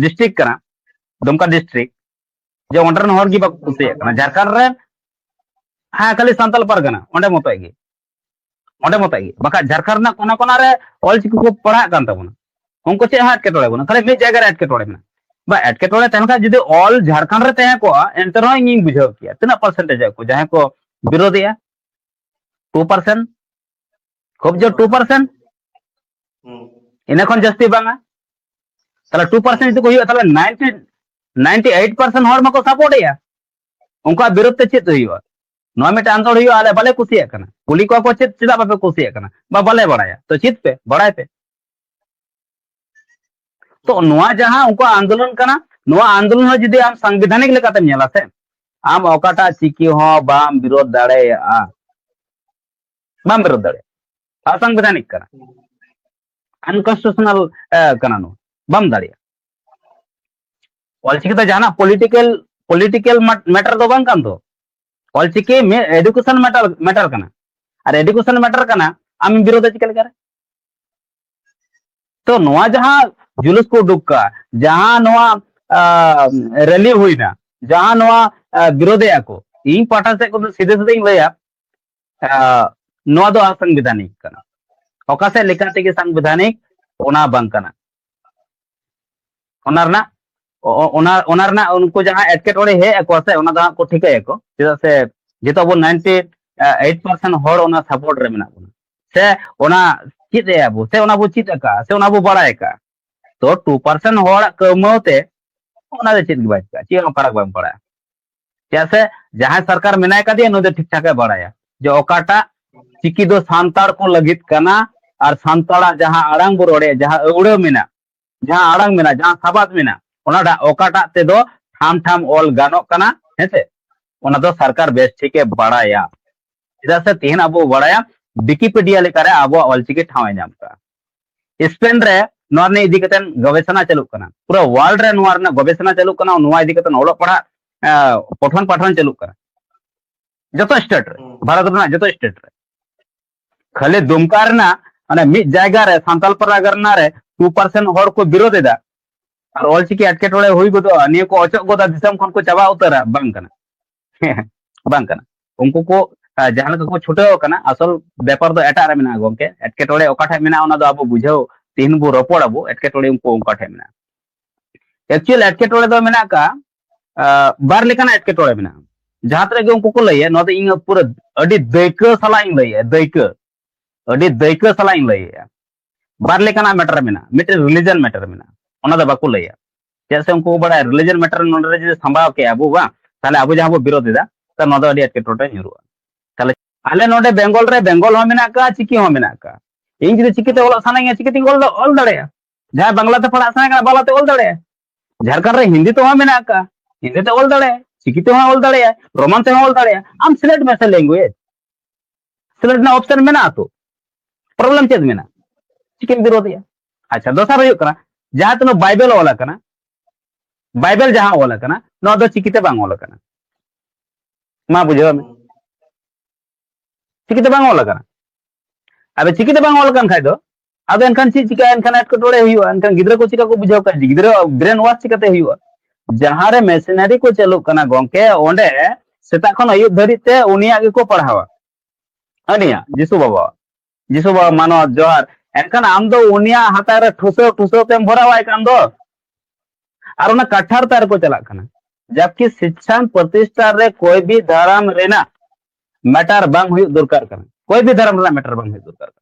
ᱰᱤᱥᱴᱨᱤᱠᱴ ᱠᱟᱱᱟ, ᱫᱩᱢᱠᱟ ᱰᱤᱥᱴᱨᱤᱠᱴ, ᱡᱮ ᱚᱸᱰᱮ ᱨᱮᱱ ᱦᱚᱲ ᱜᱮ ᱵᱟᱠᱚ ᱠᱩᱥᱤᱭᱟᱜ ᱠᱟᱱᱟ᱾ ᱡᱷᱟᱲᱠᱷᱚᱸᱰ ᱨᱮ, ᱦᱮᱸ, ᱠᱷᱟᱹᱞᱤ ᱥᱟᱱᱛᱟᱞ ᱯᱟᱨᱜᱟᱱᱟ ᱚᱸᱰᱮ ᱢᱚᱛᱚᱡ ᱜᱮ, ᱚᱸᱰᱮ ᱢᱚᱛᱚᱡ ᱜᱮ᱾ ᱵᱟᱠᱷᱟᱡ ᱡᱷᱟᱲᱠᱷᱚᱸᱰ ᱨᱮᱱᱟᱜ ᱠᱚᱱᱟ ᱠᱚᱱᱟ ᱨᱮ ᱚᱞᱪᱤᱠᱤ ᱠᱚ ᱯᱟᱲᱦᱟᱜ ᱠᱟᱱ ᱛᱟᱵᱚᱱᱟ, ᱩᱱᱠᱩ ᱪᱮᱫ ᱦᱚᱸ ᱮᱴᱠᱮᱴᱚᱬᱮ ᱵᱟᱹᱱᱩᱜᱼᱟ, ᱠᱷᱟᱹᱞᱤ ᱢᱤᱫ ᱡᱟᱭᱜᱟ ᱨᱮ ᱮᱴᱠᱮᱴᱚᱬᱮ ᱢᱮᱱᱟᱜᱼᱟ᱾ ᱵᱟ, ᱮᱴᱠᱮᱴᱚᱬᱮ ᱛᱟᱦᱮᱱ ᱠᱷᱟᱱ ᱡᱩᱫᱤ ᱚᱞ ᱡᱷᱟᱲᱠᱷᱚᱸᱰ ᱨᱮ ᱛᱟᱦᱮᱸ ᱠᱚᱜᱼᱟ, ᱮᱱᱛᱮ ᱨᱮᱦᱚᱸ ᱤᱧᱤᱧ ᱵᱩᱡᱷᱟᱹᱣ ᱠᱮᱭᱟ᱾ ᱛᱤᱱᱟᱹᱜ ᱯᱟᱨᱥᱮᱱᱴᱮᱡ ᱠᱚ ᱡᱟᱦᱟᱸᱭ ᱠᱚ ᱵᱤᱨᱳᱫᱮᱜᱼᱟ? ᱴᱩ ᱯᱟᱨᱥᱮᱱᱴ, ᱠᱷᱩᱵ ᱡᱳᱨ ᱴᱩ ᱯᱟᱨᱥᱮᱱᱴ᱾ ᱦᱩᱸ᱾ ᱤᱱᱟᱹ ᱠᱷᱚᱱ ᱡᱟᱹᱥᱛᱤ ᱵᱟᱝᱟ᱾ ᱛᱟᱦᱞᱮ ᱴᱩ ᱯᱟᱨᱥᱮᱱᱴ ᱡᱩᱫᱤ ᱠᱚ ᱦᱩᱭᱩᱜᱼᱟ, ᱛᱟᱦᱞᱮ ᱱᱟᱭᱤᱱᱴᱤ, ᱱᱟᱭᱤᱱᱴᱤ ᱮᱭᱤᱴ ᱯᱟᱨᱥᱮᱱᱴ ᱦᱚᱲ ᱢᱟᱠᱚ ᱥᱟᱯᱳᱨᱴ ᱮᱜᱼᱟ᱾ ᱩᱱᱠᱩᱣᱟᱜ ᱵᱤᱨᱳᱫᱷ ᱛᱮ ᱪᱮᱫ ᱦᱩᱭᱩᱜᱼᱟ? ᱱᱚᱣᱟ ᱢᱤᱫᱴᱮᱱ ᱟᱸᱫᱳᱲ ᱦᱩᱭᱩᱜᱼᱟ, ᱟᱞᱮ ᱵᱟᱞᱮ ᱠᱩᱥᱤᱭᱟᱜ ᱠᱟᱱᱟ᱾ ᱠᱩᱞᱤ ᱠᱚᱣᱟ ᱠᱚ, "ᱪᱮᱫ, ᱪᱮᱫᱟᱜ ᱵᱟᱯᱮ ᱠᱩᱥᱤᱭᱟᱜ ᱠᱟᱱᱟ?" "ᱵᱟ, ᱵᱟᱞᱮ ᱵᱟᱲᱟᱭᱟ᱾" ᱛᱚ ᱪᱮᱫ ᱯᱮ ᱵᱟᱲᱟᱭ ᱯᱮ᱾ ᱛᱚ ᱱᱚᱣᱟ ᱡᱟᱦᱟᱸ ᱩᱱᱠᱩᱣᱟᱜ ᱟᱱᱫᱳᱞᱚᱱ ᱠᱟᱱᱟ, ᱱᱚᱣᱟ ᱟᱱᱫᱳᱞᱚᱱ ᱦᱚᱸ ᱡᱩᱫᱤ ᱟᱢ ᱥᱟᱝᱵᱤᱫᱷᱟᱱᱤᱠ ᱞᱮᱠᱟᱛᱮᱢ ᱧᱮᱞᱟ ᱥᱮ, ᱟᱢ ᱚᱠᱟᱴᱟᱜ ᱪᱤᱠᱤ ᱦᱚᱸ ᱵᱟᱢ ᱵᱤᱨᱳᱫᱷ ᱫᱟᱲᱮᱭᱟᱜᱼᱟ, ᱵᱟᱢ ᱵᱤᱨᱳᱫᱷ ᱫᱟᱲᱮᱭᱟᱜᱼᱟ᱾ ᱚᱥᱟᱝᱵᱤᱫᱷᱟᱱᱤᱠ ᱠᱟᱱᱟ, ᱟᱱᱠᱚᱱᱥᱴᱤᱴᱩᱥᱚᱱᱟᱞ ᱠᱟᱱᱟ, ᱱᱚᱣᱟ ᱵᱟᱢ ᱫᱟᱲᱮᱭᱟᱜᱼᱟ᱾ ᱚᱞᱪᱤᱠᱤ ᱫᱚ ᱡᱟᱦᱟᱱᱟᱜ ᱯᱚᱞᱤᱴᱤᱠᱟᱞ, ᱯᱚᱞᱤᱴᱤᱠᱟᱞ ᱢᱮᱴᱟᱨ ᱫᱚ ᱵᱟᱝ ᱠᱟᱱ ᱫᱚ᱾ ᱚᱞᱪᱤᱠᱤ ᱢᱤᱫ ᱮᱰᱩᱠᱮᱥᱚᱱ ᱢᱮᱴᱟᱨ, ᱢᱮᱴᱟᱨ ᱠᱟᱱᱟ, ᱟᱨ ᱮᱰᱩᱠᱮᱥᱚᱱ ᱢᱮᱴᱟᱨ ᱠᱟᱱᱟ, ᱟᱢ ᱵᱤᱨᱳᱫᱷ ᱪᱤᱠᱟᱹ ᱞᱮᱠᱟᱨᱮ? ᱛᱚ ᱱᱚᱣᱟ ᱡᱟᱦᱟᱸ ᱡᱩᱞᱩᱥ ᱠᱚ ᱩᱰᱩᱠ ᱠᱟᱜ, ᱡᱟᱦᱟᱸ ᱱᱚᱣᱟ, ᱟᱸ, ᱨᱮᱞᱤ ᱦᱩᱭᱱᱟ, ᱡᱟᱦᱟᱸ ᱱᱚᱣᱟ, ᱟᱸ, ᱵᱤᱨᱳᱫᱷᱮᱜᱼᱟ ᱠᱚ, ᱤᱧ ᱯᱟᱦᱴᱟ ᱥᱮᱫ ᱠᱷᱚᱱ ᱥᱤᱫᱷᱟᱹ ᱥᱤᱫᱷᱟᱹᱧ ᱞᱟᱹᱭᱟ, ᱟᱸ, ᱱᱚᱣᱟ ᱫᱚ ᱚᱥᱟᱝᱵᱤᱫᱷᱟᱱᱤᱠ ᱠᱟᱱᱟ᱾ ᱚᱠᱟ ᱥᱮᱫ ᱞᱮᱠᱟ ᱛᱮᱜᱮ ᱥᱟᱝᱵᱤᱫᱷᱟᱱᱤᱠ, ᱚᱱᱟ ᱵᱟᱝ ᱠᱟᱱᱟ᱾ ᱚᱱᱟ ᱨᱮᱱᱟᱜ, ᱚ-, ᱚᱱᱟ, ᱚᱱᱟ ᱨᱮᱱᱟᱜ ᱩᱱᱠᱩ ᱡᱟᱦᱟᱸ ᱮᱴᱠᱮᱴᱚᱬᱮ ᱦᱮᱡ ᱟᱠᱚᱣᱟ ᱥᱮ, ᱚᱱᱟ ᱫᱚ ᱦᱟᱸᱜ ᱠᱚ ᱴᱷᱤᱠᱟᱹᱭᱟᱠᱚ᱾ ᱪᱮᱫᱟᱜ ᱥᱮ ᱡᱮᱦᱮᱛᱩ ᱟᱵᱚ ᱱᱟᱭᱤᱱᱴᱤ ᱮᱭᱤᱴ ᱯᱟᱨᱥᱮᱱᱴ ᱦᱚᱲ ᱚᱱᱟ ᱥᱟᱯᱳᱨᱴ ᱨᱮ ᱢᱮᱱᱟᱜ ᱵᱚᱱᱟ, ᱥᱮ ᱚᱱᱟ ᱪᱮᱫ ᱮ ᱟᱵᱚ, ᱥᱮ ᱚᱱᱟ ᱵᱚ ᱪᱮᱫ ᱟᱠᱟᱫᱼᱟ, ᱥᱮ ᱚᱱᱟ ᱵᱚ ᱵᱟᱲᱟᱭ ᱟᱠᱟᱫᱼᱟ᱾ ᱛᱚ ᱴᱩ ᱯᱟᱨᱥᱮᱱᱴ ᱦᱚᱲᱟᱜ ᱠᱟᱹᱣᱢᱟᱹᱣ ᱛᱮ ᱚᱱᱟ ᱫᱚ ᱪᱮᱫ ᱜᱮ ᱵᱟᱭ ᱪᱤᱠᱟᱹᱜᱼᱟ, ᱪᱮᱫ ᱦᱚᱸ ᱯᱷᱟᱨᱟᱠ ᱵᱟᱝ ᱯᱟᱲᱟᱜᱼᱟ᱾ ᱪᱮᱫᱟᱜ ᱥᱮ ᱡᱟᱦᱟᱸᱭ ᱥᱚᱨᱠᱟᱨ ᱢᱮᱱᱟᱭ ᱠᱟᱫᱮᱭᱟ, ᱱᱩᱭ ᱫᱚ ᱴᱷᱤᱠ ᱴᱷᱟᱠ ᱮ ᱵᱟᱲᱟᱭᱟ ᱡᱮ ᱚᱠᱟᱴᱟᱜ ᱪᱤᱠᱤ ᱫᱚ ᱥᱟᱱᱛᱟᱲ ᱠᱚ ᱞᱟᱹᱜᱤᱫ ᱠᱟᱱᱟ, ᱟᱨ ᱥᱟᱱᱛᱟᱲᱟᱜ ᱡᱟᱦᱟᱸ ᱟᱲᱟᱝ ᱵᱚ ᱨᱚᱲᱮᱫᱼᱟ, ᱡᱟᱦᱟᱸ ᱟᱹᱣᱲᱟᱹ ᱢᱮᱱᱟᱜ, ᱡᱟᱦᱟᱸ ᱟᱲᱟᱝ ᱢᱮᱱᱟᱜ, ᱡᱟᱦᱟᱸ ᱥᱟᱵᱟᱫ ᱢᱮᱱᱟᱜ, ᱚᱱᱟᱴᱟᱜ ᱚᱠᱟᱴᱟᱜ ᱛᱮᱫᱚ ᱴᱷᱟᱢ ᱴᱷᱟᱢ ᱚᱞ ᱜᱟᱱᱚᱜ ᱠᱟᱱᱟ, ᱦᱮᱸᱥᱮ, ᱚᱱᱟ ᱫᱚ ᱥᱚᱨᱠᱟᱨ ᱵᱮᱥ ᱴᱷᱤᱠ ᱮ ᱵᱟᱲᱟᱭᱟ᱾ ᱪᱮᱫᱟᱜ ᱥᱮ ᱛᱮᱦᱮᱧ ᱟᱵᱚ ᱵᱚ ᱵᱟᱲᱟᱭᱟ, ᱣᱤᱠᱤᱯᱤᱰᱤᱭᱟ ᱞᱮᱠᱟᱨᱮ ᱟᱵᱚᱣᱟᱜ ᱚᱞᱪᱤᱠᱤ ᱴᱷᱟᱶ ᱮ ᱧᱟᱢ ᱠᱟᱜᱼᱟ᱾ ᱥᱯᱮᱱ ᱨᱮ ᱱᱚᱣᱟ ᱨᱮᱱᱟᱜ ᱤᱫᱤ ᱠᱟᱛᱮ ᱜᱚᱵᱮᱥᱚᱱᱟ ᱪᱟᱹᱞᱩᱜ ᱠᱟᱱᱟ, ᱯᱩᱨᱟᱹ ᱣᱟᱨᱞᱰ ᱨᱮ ᱱᱚᱣᱟ ᱨᱮᱱᱟᱜ ᱜᱚᱵᱮᱥᱚᱱᱟ ᱪᱟᱹᱞᱩᱜ ᱠᱟᱱᱟ, ᱱᱚᱣᱟ ᱤᱫᱤ ᱠᱟᱛᱮ ᱚᱞᱚᱜ ᱯᱟᱲᱦᱟᱜ ᱯᱚᱴᱷᱚᱱ ᱯᱟᱴᱷᱚᱱ ᱪᱟᱹᱞᱩᱜ ᱠᱟᱱᱟ ᱡᱚᱛᱚ ᱥᱴᱮᱴ ᱨᱮ, ᱵᱷᱟᱨᱚᱛ ᱨᱮᱱᱟᱜ ᱡᱚᱛᱚ ᱥᱴᱮᱴ ᱨᱮ᱾ ᱠᱷᱟᱹᱞᱤ ᱫᱩᱢᱠᱟ ᱨᱮᱱᱟᱜ ᱚᱱᱮ ᱢᱤᱫ ᱡᱟᱭᱜᱟ ᱨᱮ, ᱥᱟᱱᱛᱟᱞ ᱯᱟᱨᱜᱟᱱᱟ ᱨᱮ ᱴᱩ ᱯᱟᱨᱥᱮᱱᱴ ᱦᱚᱲ ᱠᱚ ᱵᱤᱨᱳᱫ ᱮᱫᱟ ᱟᱨ ᱚᱞᱪᱤᱠᱤ ᱮᱴᱠᱮᱴᱚᱬᱮ ᱦᱩᱭ ᱜᱚᱫᱚᱜᱼᱟ, ᱱᱤᱭᱟᱹ ᱠᱚ ᱚᱪᱚᱜ ᱜᱚᱫᱟ, ᱫᱤᱥᱚᱢ ᱠᱷᱚᱱ ᱠᱚ ᱪᱟᱵᱟ ᱩᱛᱟᱹᱨᱟ, ᱵᱟᱝ ᱠᱟᱱᱟ᱾ ᱵᱟᱝ ᱠᱟᱱᱟ᱾ ᱩᱱᱠᱩ ᱠᱚ ᱡᱟᱦᱟᱸ ᱞᱮᱠᱟ ᱠᱚ ᱪᱷᱩᱴᱟᱹᱣ ᱟᱠᱟᱱᱟ, ᱟᱥᱚᱞ ᱵᱮᱯᱟᱨ ᱫᱚ ᱮᱴᱟᱜ ᱨᱮ ᱢᱮᱱᱟᱜᱼᱟ ᱜᱚᱢᱠᱮ᱾ ᱮᱴᱠᱮᱴᱚᱬᱮ ᱚᱠᱟ ᱴᱷᱮᱱ ᱢᱮᱱᱟᱜᱼᱟ, ᱚᱱᱟ ᱫᱚ ᱟᱵᱚ ᱵᱩᱡᱷᱟᱹᱣ, ᱛᱤᱦᱤᱧ ᱵᱚ ᱨᱚᱯᱚᱲ ᱟᱵᱚ, ᱮᱴᱠᱮᱴᱚᱬᱮ ᱩᱱᱠᱩ ᱚᱠᱟ ᱴᱷᱮᱱ ᱢᱮᱱᱟᱜᱼᱟ᱾ ᱮᱠᱪᱩᱭᱮᱞ ᱮᱴᱠᱮᱴᱚᱬᱮ ᱫᱚ ᱢᱮᱱᱟᱜ ᱟᱠᱟᱫᱼᱟ ᱵᱟᱨ ᱞᱮᱠᱟᱱᱟᱜ ᱮᱴᱠᱮᱴᱚᱬᱮ ᱢᱮᱱᱟᱜᱼᱟ᱾ ᱡᱟᱦᱟᱸ ᱛᱤᱱᱟᱹᱜ ᱜᱮ ᱩᱱᱠᱩ ᱠᱚ ᱞᱟᱹᱭᱟ, ᱱᱚᱣᱟ ᱫᱚ ᱤᱧ ᱯᱩᱨᱟᱹ ᱟᱹᱰᱤ ᱫᱟᱹᱭᱠᱟᱹ ᱥᱟᱞᱟᱜ ᱤᱧ ᱞᱟᱹᱭᱮᱜᱼᱟ, ᱫᱟᱹᱭᱠᱟᱹ, ᱟᱹᱰᱤ ᱫᱟᱹᱭᱠᱟᱹ ᱥᱟᱞᱟᱜ ᱤᱧ ᱞᱟᱹᱭᱮᱜᱼᱟ᱾ ᱵᱟᱨ ᱞᱮᱠᱟᱱᱟᱜ ᱢᱮᱴᱟᱨ ᱢᱮᱱᱟᱜᱼᱟ, ᱢᱤᱫᱴᱮᱱ ᱨᱤᱞᱤᱡᱚᱱ ᱢᱮᱴᱟᱨ ᱢᱮᱱᱟᱜᱼᱟ, ᱚᱱᱟ ᱫᱚ ᱵᱟᱠᱚ ᱞᱟᱹᱭᱟ᱾ ᱪᱮᱫᱟᱜ ᱥᱮ ᱩᱱᱠᱩ ᱠᱚ ᱵᱟᱲᱟᱭᱟ ᱨᱤᱞᱤᱡᱚᱱ ᱢᱮᱴᱟᱨ ᱱᱚᱰᱮ ᱨᱮ ᱡᱩᱫᱤ ᱥᱟᱢᱵᱟᱣ ᱠᱮᱜᱼᱟ ᱵᱚ, ᱵᱟᱝ, ᱛᱟᱦᱞᱮ ᱟᱵᱚ ᱡᱟᱦᱟᱸ ᱵᱚ ᱵᱤᱨᱳᱫᱷ ᱮᱫᱟ, ᱛᱟᱦᱞᱮ ᱱᱚᱣᱟ ᱫᱚ ᱟᱹᱰᱤ ᱮᱴᱠᱮᱴᱚᱬᱮ ᱨᱮ ᱧᱩᱨᱩᱜᱼᱟ᱾ ᱛᱟᱦᱞᱮ ᱟᱞᱮ ᱱᱚᱰᱮ ᱵᱮᱝᱜᱚᱞ ᱨᱮ ᱵᱮᱝᱜᱚᱞ ᱦᱚᱸ ᱢᱮᱱᱟᱜ ᱟᱠᱟᱫ, ᱪᱤᱠᱤ ᱦᱚᱸ ᱢᱮᱱᱟᱜ ᱟᱠᱟᱫ᱾ ᱤᱧ ᱡᱩᱫᱤ ᱪᱤᱠᱤᱛᱮ ᱚᱞᱚᱜ ᱥᱟᱱᱟᱧᱟ, ᱪᱤᱠᱤᱛᱮᱧ ᱚᱞ ᱫᱟ-, ᱚᱞ ᱫᱟᱲᱮᱭᱟᱜᱼᱟ᱾ ᱡᱟᱦᱟᱸᱭ ᱵᱟᱝᱞᱟ ᱛᱮ ᱯᱟᱲᱦᱟᱜ ᱥᱟᱱᱟᱭᱮ ᱠᱟᱱᱟ, ᱵᱟᱝᱞᱟ ᱛᱮ ᱚᱞ ᱫᱟᱲᱮᱭᱟᱜᱼᱟ᱾ ᱡᱷᱟᱲᱠᱷᱚᱸᱰ ᱨᱮ ᱦᱤᱱᱫᱤ ᱛᱮᱦᱚᱸ ᱢᱮᱱᱟᱜ ᱟᱠᱟᱫ, ᱦᱤᱱᱫᱤ ᱛᱮ ᱚᱞ ᱫᱟᱲᱮᱭᱟᱜᱼᱟ, ᱪᱤᱠᱤ ᱛᱮᱦᱚᱸ ᱚᱞ ᱫᱟᱲᱮᱭᱟᱜᱼᱟ, ᱨᱳᱢᱟᱱ ᱛᱮᱦᱚᱸ ᱚᱞ ᱫᱟᱲᱮᱭᱟᱜᱼᱟ᱾ ᱟᱢ select ᱢᱮᱥᱮ language, select ᱨᱮᱱᱟᱜ option ᱢᱮᱱᱟᱜᱼᱟ ᱛᱚ, problem ᱪᱮᱫ ᱢᱮᱱᱟᱜᱼᱟ? ᱪᱤᱠᱟᱹᱢ ᱵᱤᱨᱳᱫᱷ ᱮᱭᱟ? ᱟᱪᱪᱷᱟ, ᱫᱚᱥᱟᱨ ᱦᱩᱭᱩᱜ ᱠᱟᱱᱟ, ᱡᱟᱦᱟᱸ ᱛᱤᱱᱟᱹᱜ ᱵᱟᱭᱵᱮᱞ ᱚᱞ ᱟᱠᱟᱱᱟ, ᱵᱟᱭᱵᱮᱞ ᱡᱟᱦᱟᱸ ᱚᱞ ᱟᱠᱟᱱᱟ, ᱱᱚᱣᱟ ᱫᱚ ᱪᱤᱠᱤᱛᱮ ᱵᱟᱝ ᱚᱞ ᱟᱠᱟᱱᱟ᱾ ᱢᱟ ᱵᱩᱡᱷᱟᱹᱣ ᱢᱮ, ᱪᱤᱠᱤᱛᱮ ᱵᱟᱝ ᱚᱞ ᱟᱠᱟᱱᱟ᱾ ᱟᱫᱚ ᱪᱤᱠᱤᱛᱮ ᱵᱟᱝ ᱚᱞ ᱟᱠᱟᱱ ᱠᱷᱟᱡ ᱫᱚ, ᱟᱫᱚ ᱮᱱᱠᱷᱟᱱ ᱪᱮᱫ ᱪᱤᱠᱟᱹᱜᱼᱟ? ᱮᱱᱠᱷᱟᱱ ᱮᱴᱠᱮᱴᱚᱬᱮ ᱦᱩᱭᱩᱜᱼᱟ᱾ ᱮᱱᱠᱷᱟᱱ ᱜᱤᱫᱽᱨᱟᱹ ᱠᱚ ᱪᱤᱠᱟ ᱠᱚ ᱵᱩᱡᱷᱟᱹᱣ ᱠᱚᱣᱟ? ᱜᱤᱫᱽᱨᱟᱹ brain wash ᱪᱤᱠᱟᱛᱮ ᱦᱩᱭᱩᱜᱼᱟ? ᱡᱟᱦᱟᱸ ᱨᱮ ᱢᱮᱥᱤᱱᱟᱨᱤ ᱠᱚ ᱪᱟᱹᱞᱩᱜ ᱠᱟᱱᱟ ᱜᱚᱝᱠᱮ, ᱚᱸᱰᱮ ᱥᱮᱛᱟᱜ ᱠᱷᱚᱱ ᱟᱹᱭᱩᱵ ᱫᱷᱟᱹᱨᱤᱡ ᱛᱮ ᱩᱱᱤᱭᱟᱜ ᱜᱮᱠᱚ ᱯᱟᱲᱦᱟᱣᱟ᱾ ᱦᱟᱹᱱᱤᱭᱟᱜ, ᱡᱤᱥᱩ ᱵᱟᱵᱟᱣᱟᱜ᱾ ᱡᱤᱥᱩ ᱵᱟᱵᱟ ᱢᱟᱱᱚᱛ ᱡᱚᱦᱟᱨ᱾ ᱮᱱᱠᱷᱟᱱ ᱟᱢ ᱫᱚ ᱩᱱᱤᱭᱟᱜ ᱦᱟᱛᱟᱣ ᱨᱮ ᱴᱷᱩᱥᱟᱹᱣ ᱴᱷᱩᱥᱟᱹᱣ ᱛᱮᱢ ᱵᱷᱚᱨᱟᱣᱟᱭ ᱠᱟᱱ ᱫᱚ᱾ ᱟᱨ ᱚᱱᱟ ᱠᱟᱴᱷᱟᱨ ᱛᱟᱨ ᱠᱚ ᱪᱟᱞᱟᱜ ᱠᱟᱱᱟ᱾ ᱡᱟᱵᱠᱤ ᱥᱤᱪᱪᱷᱟᱱ ᱯᱨᱚᱛᱤᱥᱴᱷᱟᱱ ᱨᱮ ᱠᱚᱭ ᱵᱤ ᱫᱷᱚᱨᱚᱢ ᱨᱮᱱᱟᱜ ᱢᱮᱴᱟᱨ ᱵᱟᱝ ᱦᱩᱭᱩᱜ ᱫᱚᱨᱠᱟᱨ ᱠᱟᱱᱟ᱾ ᱠᱚᱭ ᱵᱤ ᱫᱷᱚᱨᱚᱢ ᱨᱮᱱᱟᱜ ᱢᱮᱴᱟᱨ ᱵᱟᱝ ᱦᱩᱭᱩᱜ ᱫᱚᱨᱠᱟᱨ ᱠᱟᱱᱟ᱾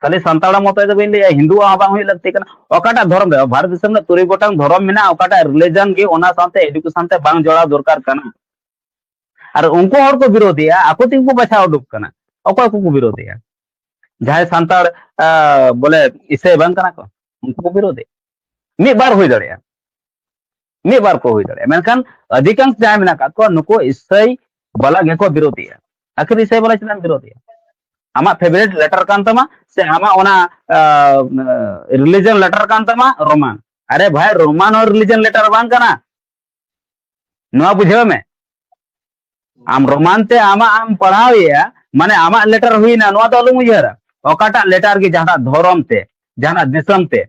ᱠᱷᱟᱹᱞᱤ ᱥᱟᱱᱛᱟᱲᱟᱜ ᱢᱚᱛᱚ ᱫᱚ ᱵᱟᱹᱧ ᱞᱟᱹᱭᱟ, ᱦᱤᱱᱫᱩᱣᱟᱜ ᱦᱚᱸ ᱵᱟᱝ ᱦᱩᱭᱩᱜ ᱞᱟᱹᱠᱛᱤ ᱠᱟᱱᱟ᱾ ᱚᱠᱟᱴᱟᱜ ᱫᱷᱚᱨᱚᱢ ᱨᱮ, ᱵᱷᱟᱨᱚᱛ ᱫᱤᱥᱚᱢ ᱨᱮ ᱛᱩᱨᱩᱭ ᱜᱚᱴᱟᱝ ᱫᱷᱚᱨᱚᱢ ᱢᱮᱱᱟᱜᱼᱟ, ᱚᱠᱟᱴᱟᱜ religion ᱜᱮ ᱚᱱᱟ ᱥᱟᱶᱛᱮ education ᱥᱟᱶᱛᱮ ᱵᱟᱝ ᱡᱚᱲᱟᱣ ᱫᱚᱨᱠᱟᱨ ᱠᱟᱱᱟ? ᱟᱨ ᱩᱱᱠᱩ ᱦᱚᱲ ᱠᱚ ᱵᱤᱨᱳᱫᱷᱮᱜᱼᱟ, ᱟᱠᱚ ᱛᱮᱜᱮ ᱠᱚ ᱵᱟᱪᱷᱟᱣ ᱩᱰᱩᱠ ᱠᱟᱱᱟ᱾ ᱚᱠᱚᱭ ᱠᱚᱠᱚ ᱵᱤᱨᱳᱫᱷᱮᱜᱼᱟ? ᱡᱟᱦᱟᱸᱭ ᱥᱟᱱᱛᱟᱲ, ᱟᱸ, ᱵᱚᱞᱮ ᱤᱥᱟᱹᱭ ᱵᱟᱝ ᱠᱟᱱᱟ ᱠᱚ, ᱩᱱᱠᱩ ᱠᱚ ᱵᱤᱨᱳᱫᱷᱮᱜᱼᱟ᱾ ᱢᱤᱫ ᱵᱟᱨ ᱦᱩᱭ ᱫᱟᱲᱮᱭᱟᱜᱼᱟ, ᱢᱤᱫ ᱵᱟᱨ ᱠᱚ ᱦᱩᱭ ᱫᱟᱲᱮᱭᱟᱜᱼᱟ, ᱢᱮᱱᱠᱷᱟᱱ ᱚᱫᱷᱤᱠᱟᱝᱥ ᱡᱟᱦᱟᱸᱭ ᱢᱮᱱᱟᱜ ᱟᱠᱟᱫ ᱠᱚᱣᱟ, ᱱᱩᱠᱩ ᱤᱥᱟᱹᱭ ᱵᱟᱞᱟ ᱜᱮᱠᱚ ᱵᱤᱨᱳᱫᱷᱮᱜᱼᱟ᱾ ᱟᱹᱠᱷᱤᱨ ᱤᱥᱟᱹᱭ ᱵᱟᱞᱟ ᱪᱮᱫᱟᱜ ᱮᱢ ᱵᱤᱨᱳᱫᱷᱮᱜᱼᱟ? ᱟᱢᱟᱜ favourite letter ᱠᱟᱱ ᱛᱟᱢᱟ, ᱥᱮ ᱟᱢᱟᱜ ᱚᱱᱟ, ᱟᱸ, religion letter ᱠᱟᱱ ᱛᱟᱢᱟ ᱨᱳᱢᱟᱱ? ᱟᱨᱮ ᱵᱷᱟᱭ, ᱨᱳᱢᱟᱱ ᱦᱚᱸ religion letter ᱵᱟᱝ ᱠᱟᱱᱟ᱾ ᱱᱚᱣᱟ ᱵᱩᱡᱷᱟᱹᱣ ᱢᱮ, ᱟᱢ ᱨᱳᱢᱟᱱ ᱛᱮ ᱟᱢᱟᱜ ᱮᱢ ᱯᱟᱲᱦᱟᱣ ᱮᱭᱟ, ᱢᱟᱱᱮ ᱟᱢᱟᱜ ᱞᱮᱴᱟᱨ ᱦᱩᱭᱱᱟ, ᱱᱚᱣᱟ ᱫᱚ ᱟᱞᱚᱢ ᱩᱭᱦᱟᱹᱨᱟ᱾ ᱚᱠᱟᱴᱟᱜ ᱞᱮᱴᱟᱨ ᱜᱮ ᱡᱟᱦᱟᱱᱟᱜ ᱫᱷᱚᱨᱚᱢ ᱛᱮ, ᱡᱟᱦᱟᱱᱟᱜ ᱫᱤᱥᱚᱢ ᱛᱮ,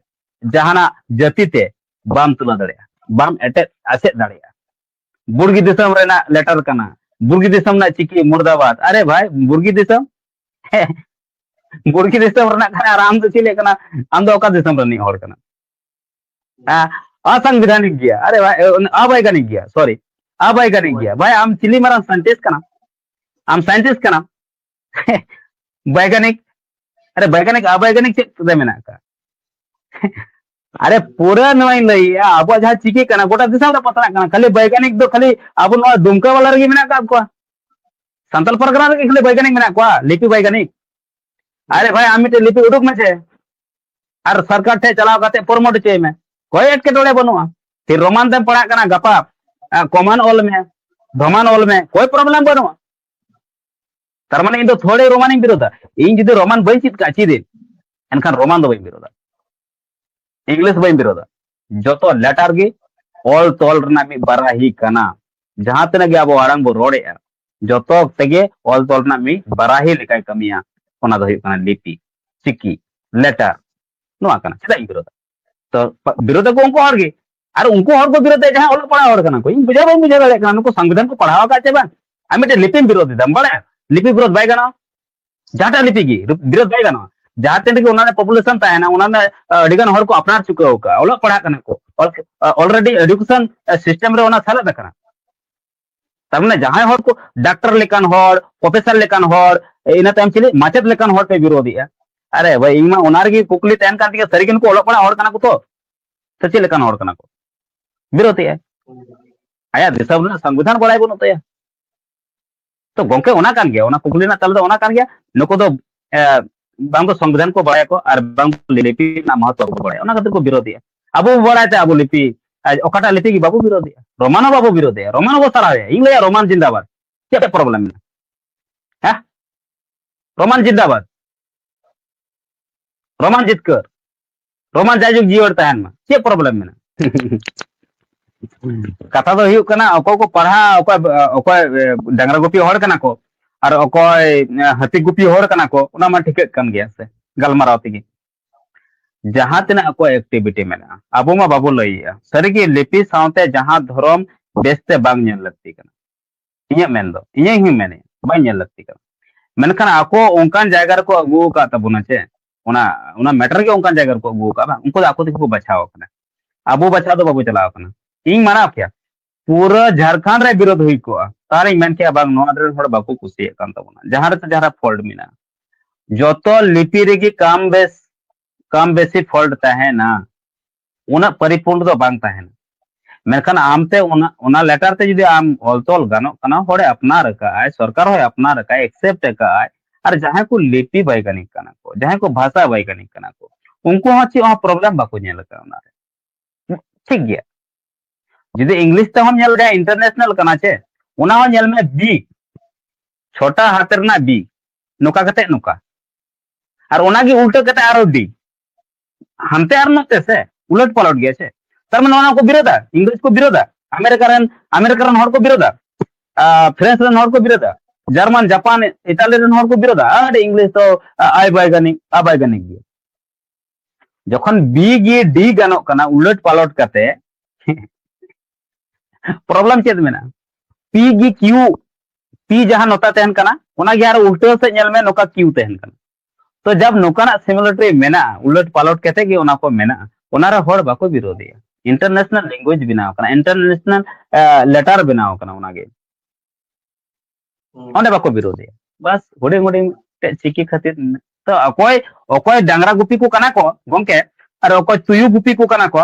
ᱡᱟᱦᱟᱱᱟᱜ ᱡᱟᱹᱛᱤ ᱛᱮ ᱵᱟᱢ ᱛᱩᱞᱟᱹ ᱫᱟᱲᱮᱭᱟᱜᱼᱟ, ᱵᱟᱢ ᱮᱴᱮᱫ ᱟᱥᱮᱫ ᱫᱟᱲᱮᱭᱟᱜᱼᱟ᱾ ᱵᱩᱨᱜᱤ ᱫᱤᱥᱚᱢ ᱨᱮᱱᱟᱜ ᱞᱮᱴᱟᱨ ᱠᱟᱱᱟ, ᱵᱩᱨᱜᱤ ᱫᱤᱥᱚᱢ ᱨᱮᱱᱟᱜ ᱪᱤᱠᱤ ᱢᱩᱨᱫᱟᱵᱟᱫ᱾ ᱟᱨᱮ ᱵᱷᱟᱭ, ᱵᱩᱨᱜᱤ ᱫᱤᱥᱚᱢ ᱵᱩᱨᱜᱤ ᱫᱤᱥᱚᱢ ᱨᱮᱱᱟᱜ ᱠᱟᱱᱟ, ᱟᱨ ᱟᱢ ᱫᱚ ᱪᱮᱫ ᱞᱮᱠᱟᱱᱟ? ᱟᱢ ᱫᱚ ᱚᱠᱟ ᱫᱤᱥᱚᱢ ᱨᱤᱱᱤᱡ ᱦᱚᱲ ᱠᱟᱱᱟ? ᱦᱮᱸ, ᱚᱥᱟᱝᱵᱤᱫᱷᱟᱱᱤᱠ ᱜᱮᱭᱟ᱾ ᱟᱨᱮ ᱵᱷᱟᱭ, ᱚᱵᱟᱭᱜᱟᱱᱤᱠ ᱜᱮᱭᱟ, ᱥᱚᱨᱤ, ᱚᱵᱟᱭᱜᱟᱱᱤᱠ ᱜᱮᱭᱟ᱾ ᱵᱷᱟᱭ, ᱟᱢ ᱪᱤᱞᱤ ᱢᱟᱨᱟᱝ ᱥᱟᱭᱮᱱᱴᱤᱥᱴ ᱠᱟᱱᱟᱢ? ᱟᱢ ᱥᱟᱭᱮᱱᱴᱤᱥᱴ ᱠᱟᱱᱟᱢ? ᱵᱟᱭᱜᱟᱱᱤᱠ? ᱟᱨᱮ ᱵᱟᱭᱜᱟᱱᱤᱠ, ᱚᱵᱟᱭᱜᱟᱱᱤᱠ ᱪᱮᱫ ᱨᱮ ᱢᱮᱱᱟᱜ ᱟᱠᱟᱫ? ᱟᱨᱮ, ᱯᱩᱨᱟᱹ ᱱᱚᱣᱟᱧ ᱞᱟᱹᱭᱮᱜᱼᱟ, ᱟᱵᱚᱣᱟᱜ ᱡᱟᱦᱟᱸ ᱪᱤᱠᱤ ᱠᱟᱱᱟ, ᱜᱚᱴᱟ ᱫᱤᱥᱚᱢ ᱨᱮ ᱯᱟᱥᱱᱟᱜ ᱠᱟᱱᱟ᱾ ᱠᱷᱟᱹᱞᱤ ᱵᱟᱭᱜᱟᱱᱤᱠ ᱫᱚ ᱠᱷᱟᱹᱞᱤ ᱟᱵᱚ ᱱᱚᱣᱟ ᱫᱩᱢᱠᱟ ᱵᱟᱞᱟ ᱨᱮᱜᱮ ᱢᱮᱱᱟᱜ ᱟᱠᱟᱫ ᱠᱚᱣᱟ? ᱥᱟᱱᱛᱟᱞ ᱯᱟᱨᱜᱟᱱᱟ ᱨᱮᱜᱮ ᱠᱷᱟᱹᱞᱤ ᱵᱟᱭᱜᱟᱱᱤᱠ ᱢᱮᱱᱟᱜ ᱠᱚᱣᱟ, ᱞᱤᱯᱤ ᱵᱟᱭᱜᱟᱱᱤᱠ? ᱟᱨᱮ ᱵᱷᱟᱭ, ᱟᱢ ᱢᱤᱫᱴᱮᱱ ᱞᱤᱯᱤ ᱩᱰᱩᱠ ᱢᱮᱥᱮ, ᱟᱨ ᱥᱚᱨᱠᱟᱨ ᱴᱷᱮᱱ ᱪᱟᱞᱟᱣ ᱠᱟᱛᱮ ᱯᱨᱚᱢᱳᱴ ᱦᱚᱪᱚᱭ ᱢᱮ, ᱠᱚᱭ ᱮᱴᱠᱮᱴᱚᱬᱮ ᱵᱟᱹᱱᱩᱜᱼᱟ᱾ ᱯᱷᱤᱨ ᱨᱳᱢᱟᱱ ᱛᱮᱢ ᱯᱟᱲᱦᱟᱜ ᱠᱟᱱᱟ, ᱜᱟᱯᱟ ᱠᱚᱢᱟᱱ ᱚᱞ ᱢᱮ, ᱫᱷᱚᱢᱟᱱ ᱚᱞ ᱢᱮ, ᱠᱚᱭ ᱯᱨᱚᱵᱞᱮᱢ ᱵᱟᱹᱱᱩᱜᱼᱟ᱾ ᱛᱟᱨ ᱢᱟᱱᱮ ᱤᱧ ᱫᱚ ᱛᱷᱚᱲᱮ ᱨᱳᱢᱟᱱᱤᱧ ᱵᱤᱨᱳᱫᱟ᱾ ᱤᱧ ᱡᱩᱫᱤ ᱨᱳᱢᱟᱱ ᱵᱟᱹᱧ ᱪᱮᱫ ᱠᱟᱜ ᱪᱮᱫ ᱤᱧ, ᱮᱱᱠᱷᱟᱱ ᱨᱳᱢᱟᱱ ᱫᱚ ᱵᱟᱹᱧ ᱵᱤᱨᱳᱫᱟ, ᱤᱝᱞᱤᱥ ᱵᱟᱹᱧ ᱵᱤᱨᱳᱫᱟ᱾ ᱡᱚᱛᱚ ᱞᱮᱴᱟᱨ ᱜᱮ ᱚᱞ ᱛᱚᱞ ᱨᱮᱱᱟᱜ ᱢᱤᱫ ᱵᱟᱨᱟᱦᱤ ᱠᱟᱱᱟ᱾ ᱡᱟᱦᱟᱸ ᱛᱤᱱᱟᱹᱜ ᱜᱮ ᱟᱵᱚ ᱟᱲᱟᱝ ᱵᱚ ᱨᱚᱲᱮᱫᱼᱟ, ᱡᱚᱛᱚ ᱛᱮᱜᱮ ᱚᱞ ᱛᱚᱞ ᱨᱮᱱᱟᱜ ᱢᱤᱫ ᱵᱟᱨᱟᱦᱤ ᱞᱮᱠᱟᱭ ᱠᱟᱹᱢᱤᱭᱟ᱾ ᱚᱱᱟ ᱫᱚ ᱦᱩᱭᱩᱜ ᱠᱟᱱᱟ ᱞᱤᱯᱤ, ᱪᱤᱠᱤ, ᱞᱮᱴᱟᱨ᱾ ᱱᱚᱣᱟ ᱠᱟᱱᱟ᱾ ᱪᱮᱫᱟᱜ ᱤᱧ ᱵᱤᱨᱳᱫᱟ? ᱛᱚ ᱵᱤᱨᱳᱫ ᱟᱠᱚ ᱩᱱᱠᱩ ᱦᱚᱲ ᱜᱮ᱾ ᱟᱨ ᱩᱱᱠᱩ ᱦᱚᱲ ᱠᱚ ᱵᱤᱨᱳᱫ ᱮᱫ ᱡᱟᱦᱟᱸᱭ ᱚᱞᱚᱜ ᱯᱟᱲᱦᱟᱣ ᱦᱚᱲ ᱠᱟᱱᱟ ᱠᱚ, ᱤᱧ ᱵᱩᱡᱷᱟᱹᱣ ᱵᱟᱹᱧ ᱵᱩᱡᱷᱟᱹᱣ ᱫᱟᱲᱮᱭᱟᱜ ᱠᱟᱱᱟ, ᱱᱩᱠᱩ ᱥᱚᱝᱵᱤᱫᱷᱟᱱ ᱠᱚ ᱯᱟᱲᱦᱟᱣ ᱟᱠᱟᱫ ᱪᱮ ᱵᱟᱝ? ᱟᱨ ᱢᱤᱫᱴᱮᱱ ᱞᱤᱯᱤᱢ ᱵᱤᱨᱳᱫ ᱮᱫᱟ, ᱵᱟᱲᱟᱭᱟ? ᱞᱤᱯᱤ ᱵᱤᱨᱳᱫ ᱵᱟᱭ ᱜᱟᱱᱚᱜᱼᱟ᱾ ᱡᱟᱦᱟᱸᱴᱟᱜ ᱞᱤᱯᱤ ᱜᱮ ᱵᱤᱨᱳᱫ ᱵᱟᱭ ᱜᱟᱱᱚᱜᱼᱟ᱾ ᱡᱟᱦᱟᱸ ᱛᱤᱱ ᱨᱮᱜᱮ ᱚᱱᱟ ᱨᱮ ᱯᱚᱯᱩᱞᱮᱥᱚᱱ ᱛᱟᱦᱮᱱᱟ, ᱚᱱᱟ ᱨᱮ, ᱟᱹᱰᱤ ᱜᱟᱱ ᱦᱚᱲ ᱠᱚ ᱟᱯᱱᱟᱨ ᱪᱩᱠᱟᱹᱣ ᱟᱠᱟᱫᱼᱟ, ᱚᱞᱚᱜ ᱯᱟᱲᱦᱟᱜ ᱠᱟᱱᱟ ᱠᱚ, ᱚᱞᱨᱮᱰᱤ ᱮᱰᱩᱠᱮᱥᱚᱱ ᱥᱤᱥᱴᱮᱢ ᱨᱮ ᱚᱱᱟ ᱥᱮᱞᱮᱫ ᱟᱠᱟᱱᱟ᱾ ᱛᱟᱨ ᱢᱟᱱᱮ ᱡᱟᱦᱟᱸᱭ ᱦᱚᱲ ᱠᱚ ᱰᱟᱠᱛᱟᱨ ᱞᱮᱠᱟᱱ ᱦᱚᱲ, ᱯᱨᱚᱯᱷᱮᱥᱚᱨ ᱞᱮᱠᱟᱱ ᱦᱚᱲ, ᱤᱱᱟᱹ ᱛᱟᱭᱚᱢ ᱪᱤᱞᱤ ᱢᱟᱪᱮᱫ ᱞᱮᱠᱟᱱ ᱦᱚᱲ ᱯᱮ ᱵᱤᱨᱳᱫᱮᱜᱼᱟ᱾ ᱟᱨᱮ ᱵᱷᱟᱭ, ᱤᱧ ᱢᱟ ᱚᱱᱟ ᱨᱮᱜᱮ ᱠᱩᱠᱞᱤ ᱛᱟᱦᱮᱱ ᱠᱟᱱ ᱛᱤᱧᱟ, ᱥᱟᱹᱨᱤ ᱜᱮ ᱱᱩᱠᱩ ᱚᱞᱚᱜ ᱯᱟᱲᱦᱟᱜ ᱦᱚᱲ ᱠᱟᱱᱟ ᱠᱚ ᱛᱚ, ᱥᱮ ᱪᱮᱫ ᱞᱮᱠᱟᱱ ᱦᱚᱲ ᱠᱟᱱᱟ ᱠᱚ? ᱵᱤᱨᱳᱫᱮᱜᱼᱟᱭ᱾ ᱟᱭᱟᱜ ᱫᱤᱥᱚᱢ ᱨᱮᱱᱟᱜ ᱥᱚᱝᱵᱤᱫᱷᱟᱱ ᱵᱟᱲᱟᱭ ᱵᱟᱹᱱᱩᱜ ᱛᱟᱭᱟ᱾ ᱛᱚ ᱜᱚᱝᱠᱮ, ᱚᱱᱟ ᱠᱟᱱ ᱜᱮᱭᱟ, ᱚᱱᱟ ᱠᱩᱠᱞᱤ ᱨᱮᱱᱟᱜ ᱛᱟᱞᱟ ᱫᱚ ᱚᱱᱟ ᱠᱟᱱ ᱜᱮᱭᱟ᱾ ᱱᱩᱠᱩ ᱫᱚ, ᱮ, ᱵᱟᱝ ᱫᱚ ᱥᱚᱝᱵᱤᱫᱷᱟᱱ ᱠᱚ ᱵᱟᱲᱟᱭᱟᱠᱚ ᱟᱨ ᱵᱟᱝ ᱫᱚ ᱞᱤᱯᱤ ᱨᱮᱱᱟᱜ ᱢᱚᱦᱚᱛᱛᱚ ᱠᱚ ᱵᱟᱲᱟᱭᱟ, ᱚᱱᱟ ᱠᱷᱟᱹᱛᱤᱨ ᱠᱚ ᱵᱤᱨᱳᱫᱮᱜᱼᱟ᱾ ᱟᱵᱚ ᱵᱚ ᱵᱟᱲᱟᱭ ᱛᱮ ᱟᱵᱚ ᱞᱤᱯᱤ, ᱮ, ᱚᱠᱟᱴᱟᱜ ᱞᱤᱯᱤ ᱜᱮ ᱵᱟᱵᱚ ᱵᱤᱨᱳᱫᱮᱜᱼᱟ, ᱨᱳᱢᱟᱱ ᱦᱚᱸ ᱵᱟᱵᱚ ᱵᱤᱨᱳᱫᱮᱜᱼᱟ, ᱨᱳᱢᱟᱱ ᱦᱚᱸᱵᱚ ᱥᱟᱨᱦᱟᱣᱮᱜᱼᱟ᱾ ᱤᱧ ᱞᱟᱹᱭᱟ ᱨᱳᱢᱟᱱ ᱡᱤᱱᱫᱟᱵᱟᱫ, ᱪᱮᱫ ᱯᱨᱚᱵᱞᱮᱢ ᱢᱮᱱᱟᱜᱼᱟ? ᱦᱮᱸ, ᱨᱳᱢᱟᱱ ᱡᱤᱱᱫᱟᱵᱟᱫ, ᱨᱳᱢᱟᱱ ᱡᱤᱛᱠᱟᱹᱨ, ᱨᱳᱢᱟᱱ ᱡᱟᱭᱡᱩᱜᱽ ᱡᱤᱭᱟᱹᱲ ᱛᱟᱦᱮᱱ ᱢᱟ, ᱪᱮᱫ ᱯᱨᱚᱵᱞᱮᱢ ᱢᱮᱱᱟᱜᱼᱟ? ᱠᱟᱛᱷᱟ ᱫᱚ ᱦᱩᱭᱩᱜ ᱠᱟᱱᱟ, ᱚᱠᱚᱭ ᱠᱚ ᱯᱟᱲᱦᱟᱜ, ᱚᱠᱚᱭ, ᱚᱠᱚᱭ, ᱮ, ᱰᱟᱝᱨᱟ ᱜᱩᱯᱤ ᱦᱚᱲ ᱠᱟᱱᱟ ᱠᱚ, ᱟᱨ ᱚᱠᱚᱭ, ᱮ, ᱦᱟᱹᱛᱤ ᱜᱩᱯᱤ ᱦᱚᱲ ᱠᱟᱱᱟ ᱠᱚ, ᱚᱱᱟ ᱢᱟ ᱴᱷᱤᱠᱟᱹᱜ ᱠᱟᱱ ᱜᱮᱭᱟ ᱥᱮ ᱜᱟᱞᱢᱟᱨᱟᱣ ᱛᱮᱜᱮ᱾ ᱡᱟᱦᱟᱸ ᱛᱤᱱᱟᱹᱜ ᱟᱠᱚᱣᱟᱜ activity ᱢᱮᱱᱟᱜᱼᱟ, ᱟᱵᱚ ᱢᱟ ᱵᱟᱵᱚ ᱞᱟᱹᱭᱮᱜᱼᱟ᱾ ᱥᱟᱹᱨᱤᱜᱮ ᱞᱤᱯᱤ ᱥᱟᱶᱛᱮ ᱡᱟᱦᱟᱸ ᱫᱷᱚᱨᱚᱢ ᱵᱮᱥᱛᱮ ᱵᱟᱝ ᱧᱮᱞ ᱞᱟᱹᱠᱛᱤ ᱠᱟᱱᱟ, ᱤᱧᱟᱹᱜ ᱢᱮᱱ ᱫᱚ, ᱤᱧᱟᱹᱜ ᱦᱚᱸ ᱢᱮᱱᱮᱫ, ᱵᱟᱝ ᱧᱮᱞ ᱞᱟᱹᱠᱛᱤ ᱠᱟᱱᱟ᱾ ᱢᱮᱱᱠᱷᱟᱱ ᱟᱠᱚ ᱚᱱᱠᱟᱱ ᱡᱟᱭᱜᱟ ᱨᱮᱠᱚ ᱟᱹᱜᱩ ᱟᱠᱟᱫ ᱛᱟᱵᱚᱱᱟ ᱪᱮ, ᱚᱱᱟ, ᱚᱱᱟ ᱢᱮᱴᱟᱨ ᱜᱮ ᱚᱱᱠᱟᱱ ᱡᱟᱭᱜᱟ ᱨᱮᱠᱚ ᱟᱹᱜᱩ ᱟᱠᱟᱫ, ᱵᱟᱝ, ᱩᱱᱠᱩ ᱫᱚ ᱟᱠᱚ ᱛᱮᱜᱮ ᱠᱚ ᱵᱟᱪᱷᱟᱣ ᱟᱠᱟᱱᱟ᱾ ᱟᱵᱚ ᱵᱟᱪᱷᱟᱣ ᱫᱚ ᱵᱟᱵᱚ ᱪᱟᱞᱟᱣ ᱟᱠᱟᱱᱟ᱾ ᱤᱧ ᱢᱟᱱᱟᱣ ᱠᱮᱭᱟ, ᱯᱩᱨᱟᱹ ᱡᱷᱟᱲᱠᱷᱚᱸᱰ ᱨᱮ ᱵᱤᱨᱳᱫᱷ ᱦᱩᱭ ᱠᱚᱜᱼᱟ, ᱛᱟᱦᱞᱮᱧ ᱢᱮᱱ ᱠᱮᱭᱟ, ᱵᱟᱝ, ᱱᱚᱣᱟ ᱨᱮᱱ ᱦᱚᱲ ᱵᱟᱠᱚ ᱠᱩᱥᱤᱭᱟᱜ ᱠᱟᱱ ᱛᱟᱵᱚᱱᱟ᱾ ᱡᱟᱦᱟᱸ ᱨᱮ ᱡᱟᱦᱟᱸ ᱨᱮ ᱯᱷᱚᱞᱴ ᱢᱮᱱᱟᱜᱼᱟ, ᱡᱚᱛᱚ ᱞᱤᱯᱤ ᱨᱮᱜᱮ ᱠᱟᱢ ᱵᱮᱥ, ᱠᱟᱢ ᱵᱮᱥᱤ ᱯᱷᱚᱞᱴ ᱛᱟᱦᱮᱱᱟ, ᱩᱱᱟᱹᱜ ᱯᱚᱨᱤᱯᱩᱨᱱ ᱫᱚ ᱵᱟᱝ ᱛᱟᱦᱮᱱᱟ᱾ ᱢᱮᱱᱠᱷᱟᱱ ᱟᱢᱛᱮ ᱚᱱᱟ, ᱚᱱᱟ ᱞᱮᱴᱟᱨ ᱛᱮ ᱡᱩᱫᱤ ᱟᱢ ᱚᱞ ᱛᱚᱞ ᱜᱟᱱᱚᱜ ᱠᱟᱱᱟ, ᱦᱚᱲᱮ ᱟᱯᱱᱟᱨ ᱟᱠᱟᱫᱼᱟᱭ, ᱥᱚᱨᱠᱟᱨ ᱦᱚᱸᱭ ᱟᱯᱱᱟᱨ ᱟᱠᱟᱫᱼᱟᱭ, ᱮᱠᱥᱮᱯᱴ ᱟᱠᱟᱫᱼᱟᱭ, ᱟᱨ ᱡᱟᱦᱟᱸᱭ ᱠᱚ ᱞᱤᱯᱤ ᱵᱟᱭᱜᱟᱱᱤᱠ ᱠᱟᱱᱟ ᱠᱚ, ᱡᱟᱦᱟᱸᱭ ᱠᱚ ᱵᱷᱟᱥᱟ ᱵᱟᱭᱜᱟᱱᱤᱠ ᱠᱟᱱᱟ ᱠᱚ, ᱩᱱᱠᱩ ᱦᱚᱸ ᱪᱮᱫ ᱦᱚᱸ ᱯᱨᱚᱵᱞᱮᱢ ᱵᱟᱠᱚ ᱧᱮᱞ ᱟᱠᱟᱫᱼᱟ ᱚᱱᱟᱨᱮ᱾ ᱴᱷᱤᱠ ᱜᱮᱭᱟ, ᱡᱩᱫᱤ ᱤᱝᱞᱤᱥ ᱛᱮᱦᱚᱸᱢ ᱧᱮᱞ ᱠᱷᱟᱱ, ᱤᱱᱴᱟᱨᱱᱮᱥᱱᱟᱞ ᱠᱟᱱᱟ ᱪᱮ, ᱚᱱᱟ ᱦᱚᱸ ᱧᱮᱞ ᱢᱮ, ᱵᱤ, ᱪᱷᱚᱴᱟ ᱦᱟᱛ ᱨᱮᱱᱟᱜ ᱵᱤ, ᱱᱚᱝᱠᱟ ᱠᱟᱛᱮ ᱱᱚᱝᱠᱟ, ᱟᱨ ᱚᱱᱟᱜᱮ ᱩᱞᱴᱟᱹ ᱠᱟᱛᱮ ᱟᱨᱚ ᱰᱤ, ᱦᱟᱱᱛᱮ ᱟᱨ ᱱᱚᱛᱮ ᱥᱮ, ᱩᱞᱟᱹᱴ ᱯᱟᱞᱚᱴ ᱜᱮᱭᱟ ᱥᱮ᱾ ᱛᱟᱨ ᱢᱟᱱᱮ ᱚᱱᱟ ᱠᱚ ᱵᱤᱨᱳᱫᱟ, ᱤᱝᱨᱮᱡᱽ ᱠᱚ ᱵᱤᱨᱳᱫᱟ, ᱟᱢᱮᱨᱤᱠᱟ ᱨᱮᱱ, ᱟᱢᱮᱨᱤᱠᱟ ᱨᱮᱱ ᱦᱚᱲ ᱠᱚ ᱵᱤᱨᱳᱫᱟ, ᱟᱨ ᱯᱷᱨᱮᱱᱥ ᱨᱮᱱ ᱦᱚᱲ ᱠᱚ ᱵᱤᱨᱳᱫᱟ, ᱡᱟᱨᱢᱟᱱ, ᱡᱟᱯᱟᱱ, ᱤᱴᱟᱞᱤ ᱨᱮᱱ ᱦᱚᱲ ᱠᱚ ᱵᱤᱨᱳᱫᱟ, ᱟᱹᱰᱤ ᱤᱝᱞᱤᱥ ᱫᱚ ᱟᱭ ᱵᱟᱭᱜᱟᱱᱤᱠ, ᱟᱵᱟᱭᱜᱟᱱᱤᱠ ᱜᱮᱭᱟ᱾ ᱡᱚᱠᱷᱚᱱ ᱵᱤ ᱜᱮ ᱰᱤ ᱜᱟᱱᱚᱜ ᱠᱟᱱᱟ ᱩᱞᱟᱹᱴ ᱯᱟᱞᱚᱴ ᱠᱟᱛᱮ, ᱯᱨᱚᱵᱞᱮᱢ ᱪᱮᱫ ᱢᱮᱱᱟᱜᱼᱟ? ᱯᱤ ᱜᱮ ᱠᱤᱭᱩ, ᱯᱤ ᱡᱟᱦᱟᱸ ᱱᱚᱛᱟ ᱛᱟᱦᱮᱱ ᱠᱟᱱᱟ, ᱚᱱᱟᱜᱮ ᱟᱨᱚ ᱩᱞᱴᱟᱹ ᱥᱮᱫ ᱧᱮᱞ ᱢᱮ, ᱱᱚᱝᱠᱟ ᱠᱤᱭᱩ ᱛᱟᱦᱮᱱ ᱠᱟᱱᱟ᱾ ᱛᱚ ᱡᱟᱵ ᱱᱚᱝᱠᱟᱱᱟᱜ ᱥᱤᱢᱤᱞᱟᱨᱤᱴᱤ ᱢᱮᱱᱟᱜᱼᱟ, ᱩᱞᱟᱹᱴ ᱯᱟᱞᱚᱴ ᱠᱟᱛᱮ ᱜᱮ ᱚᱱᱟ ᱠᱚ ᱢᱮᱱᱟᱜᱼᱟ, ᱚᱱᱟᱨᱮ ᱦᱚᱲ ᱵᱟᱠᱚ ᱵᱤᱨᱳᱫᱷᱮᱜᱼᱟ᱾ ᱤᱱᱴᱟᱨᱱᱮᱥᱱᱟᱞ ᱞᱮᱝᱜᱩᱭᱮᱡᱽ ᱵᱮᱱᱟᱣ ᱠᱟᱱᱟ, ᱤᱱᱴᱟᱨᱱᱮᱥᱱᱟᱞ ᱞᱮᱴᱟᱨ ᱵᱮᱱᱟᱣ ᱠᱟᱱᱟ, ᱚᱱᱟᱜᱮ ᱦᱩᱸ᱾ ᱚᱸᱰᱮ ᱵᱟᱠᱚ ᱵᱤᱨᱳᱫᱷᱮᱜᱼᱟ᱾ ᱵᱟᱥ, ᱦᱩᱰᱤᱧ ᱦᱩᱰᱤᱧ ᱢᱤᱫᱴᱮᱡ ᱪᱤᱠᱤ ᱠᱷᱟᱹᱛᱤᱨ᱾ ᱛᱚ ᱚᱠᱚᱭ, ᱚᱠᱚᱭ ᱰᱟᱝᱨᱟ ᱜᱩᱯᱤ ᱠᱚ ᱠᱟᱱᱟ ᱠᱚ ᱜᱚᱝᱠᱮ, ᱟᱨ ᱚᱠᱚᱭ ᱛᱩᱭᱩ ᱜᱩᱯᱤ ᱠᱚ ᱠᱟᱱᱟ ᱠᱚ,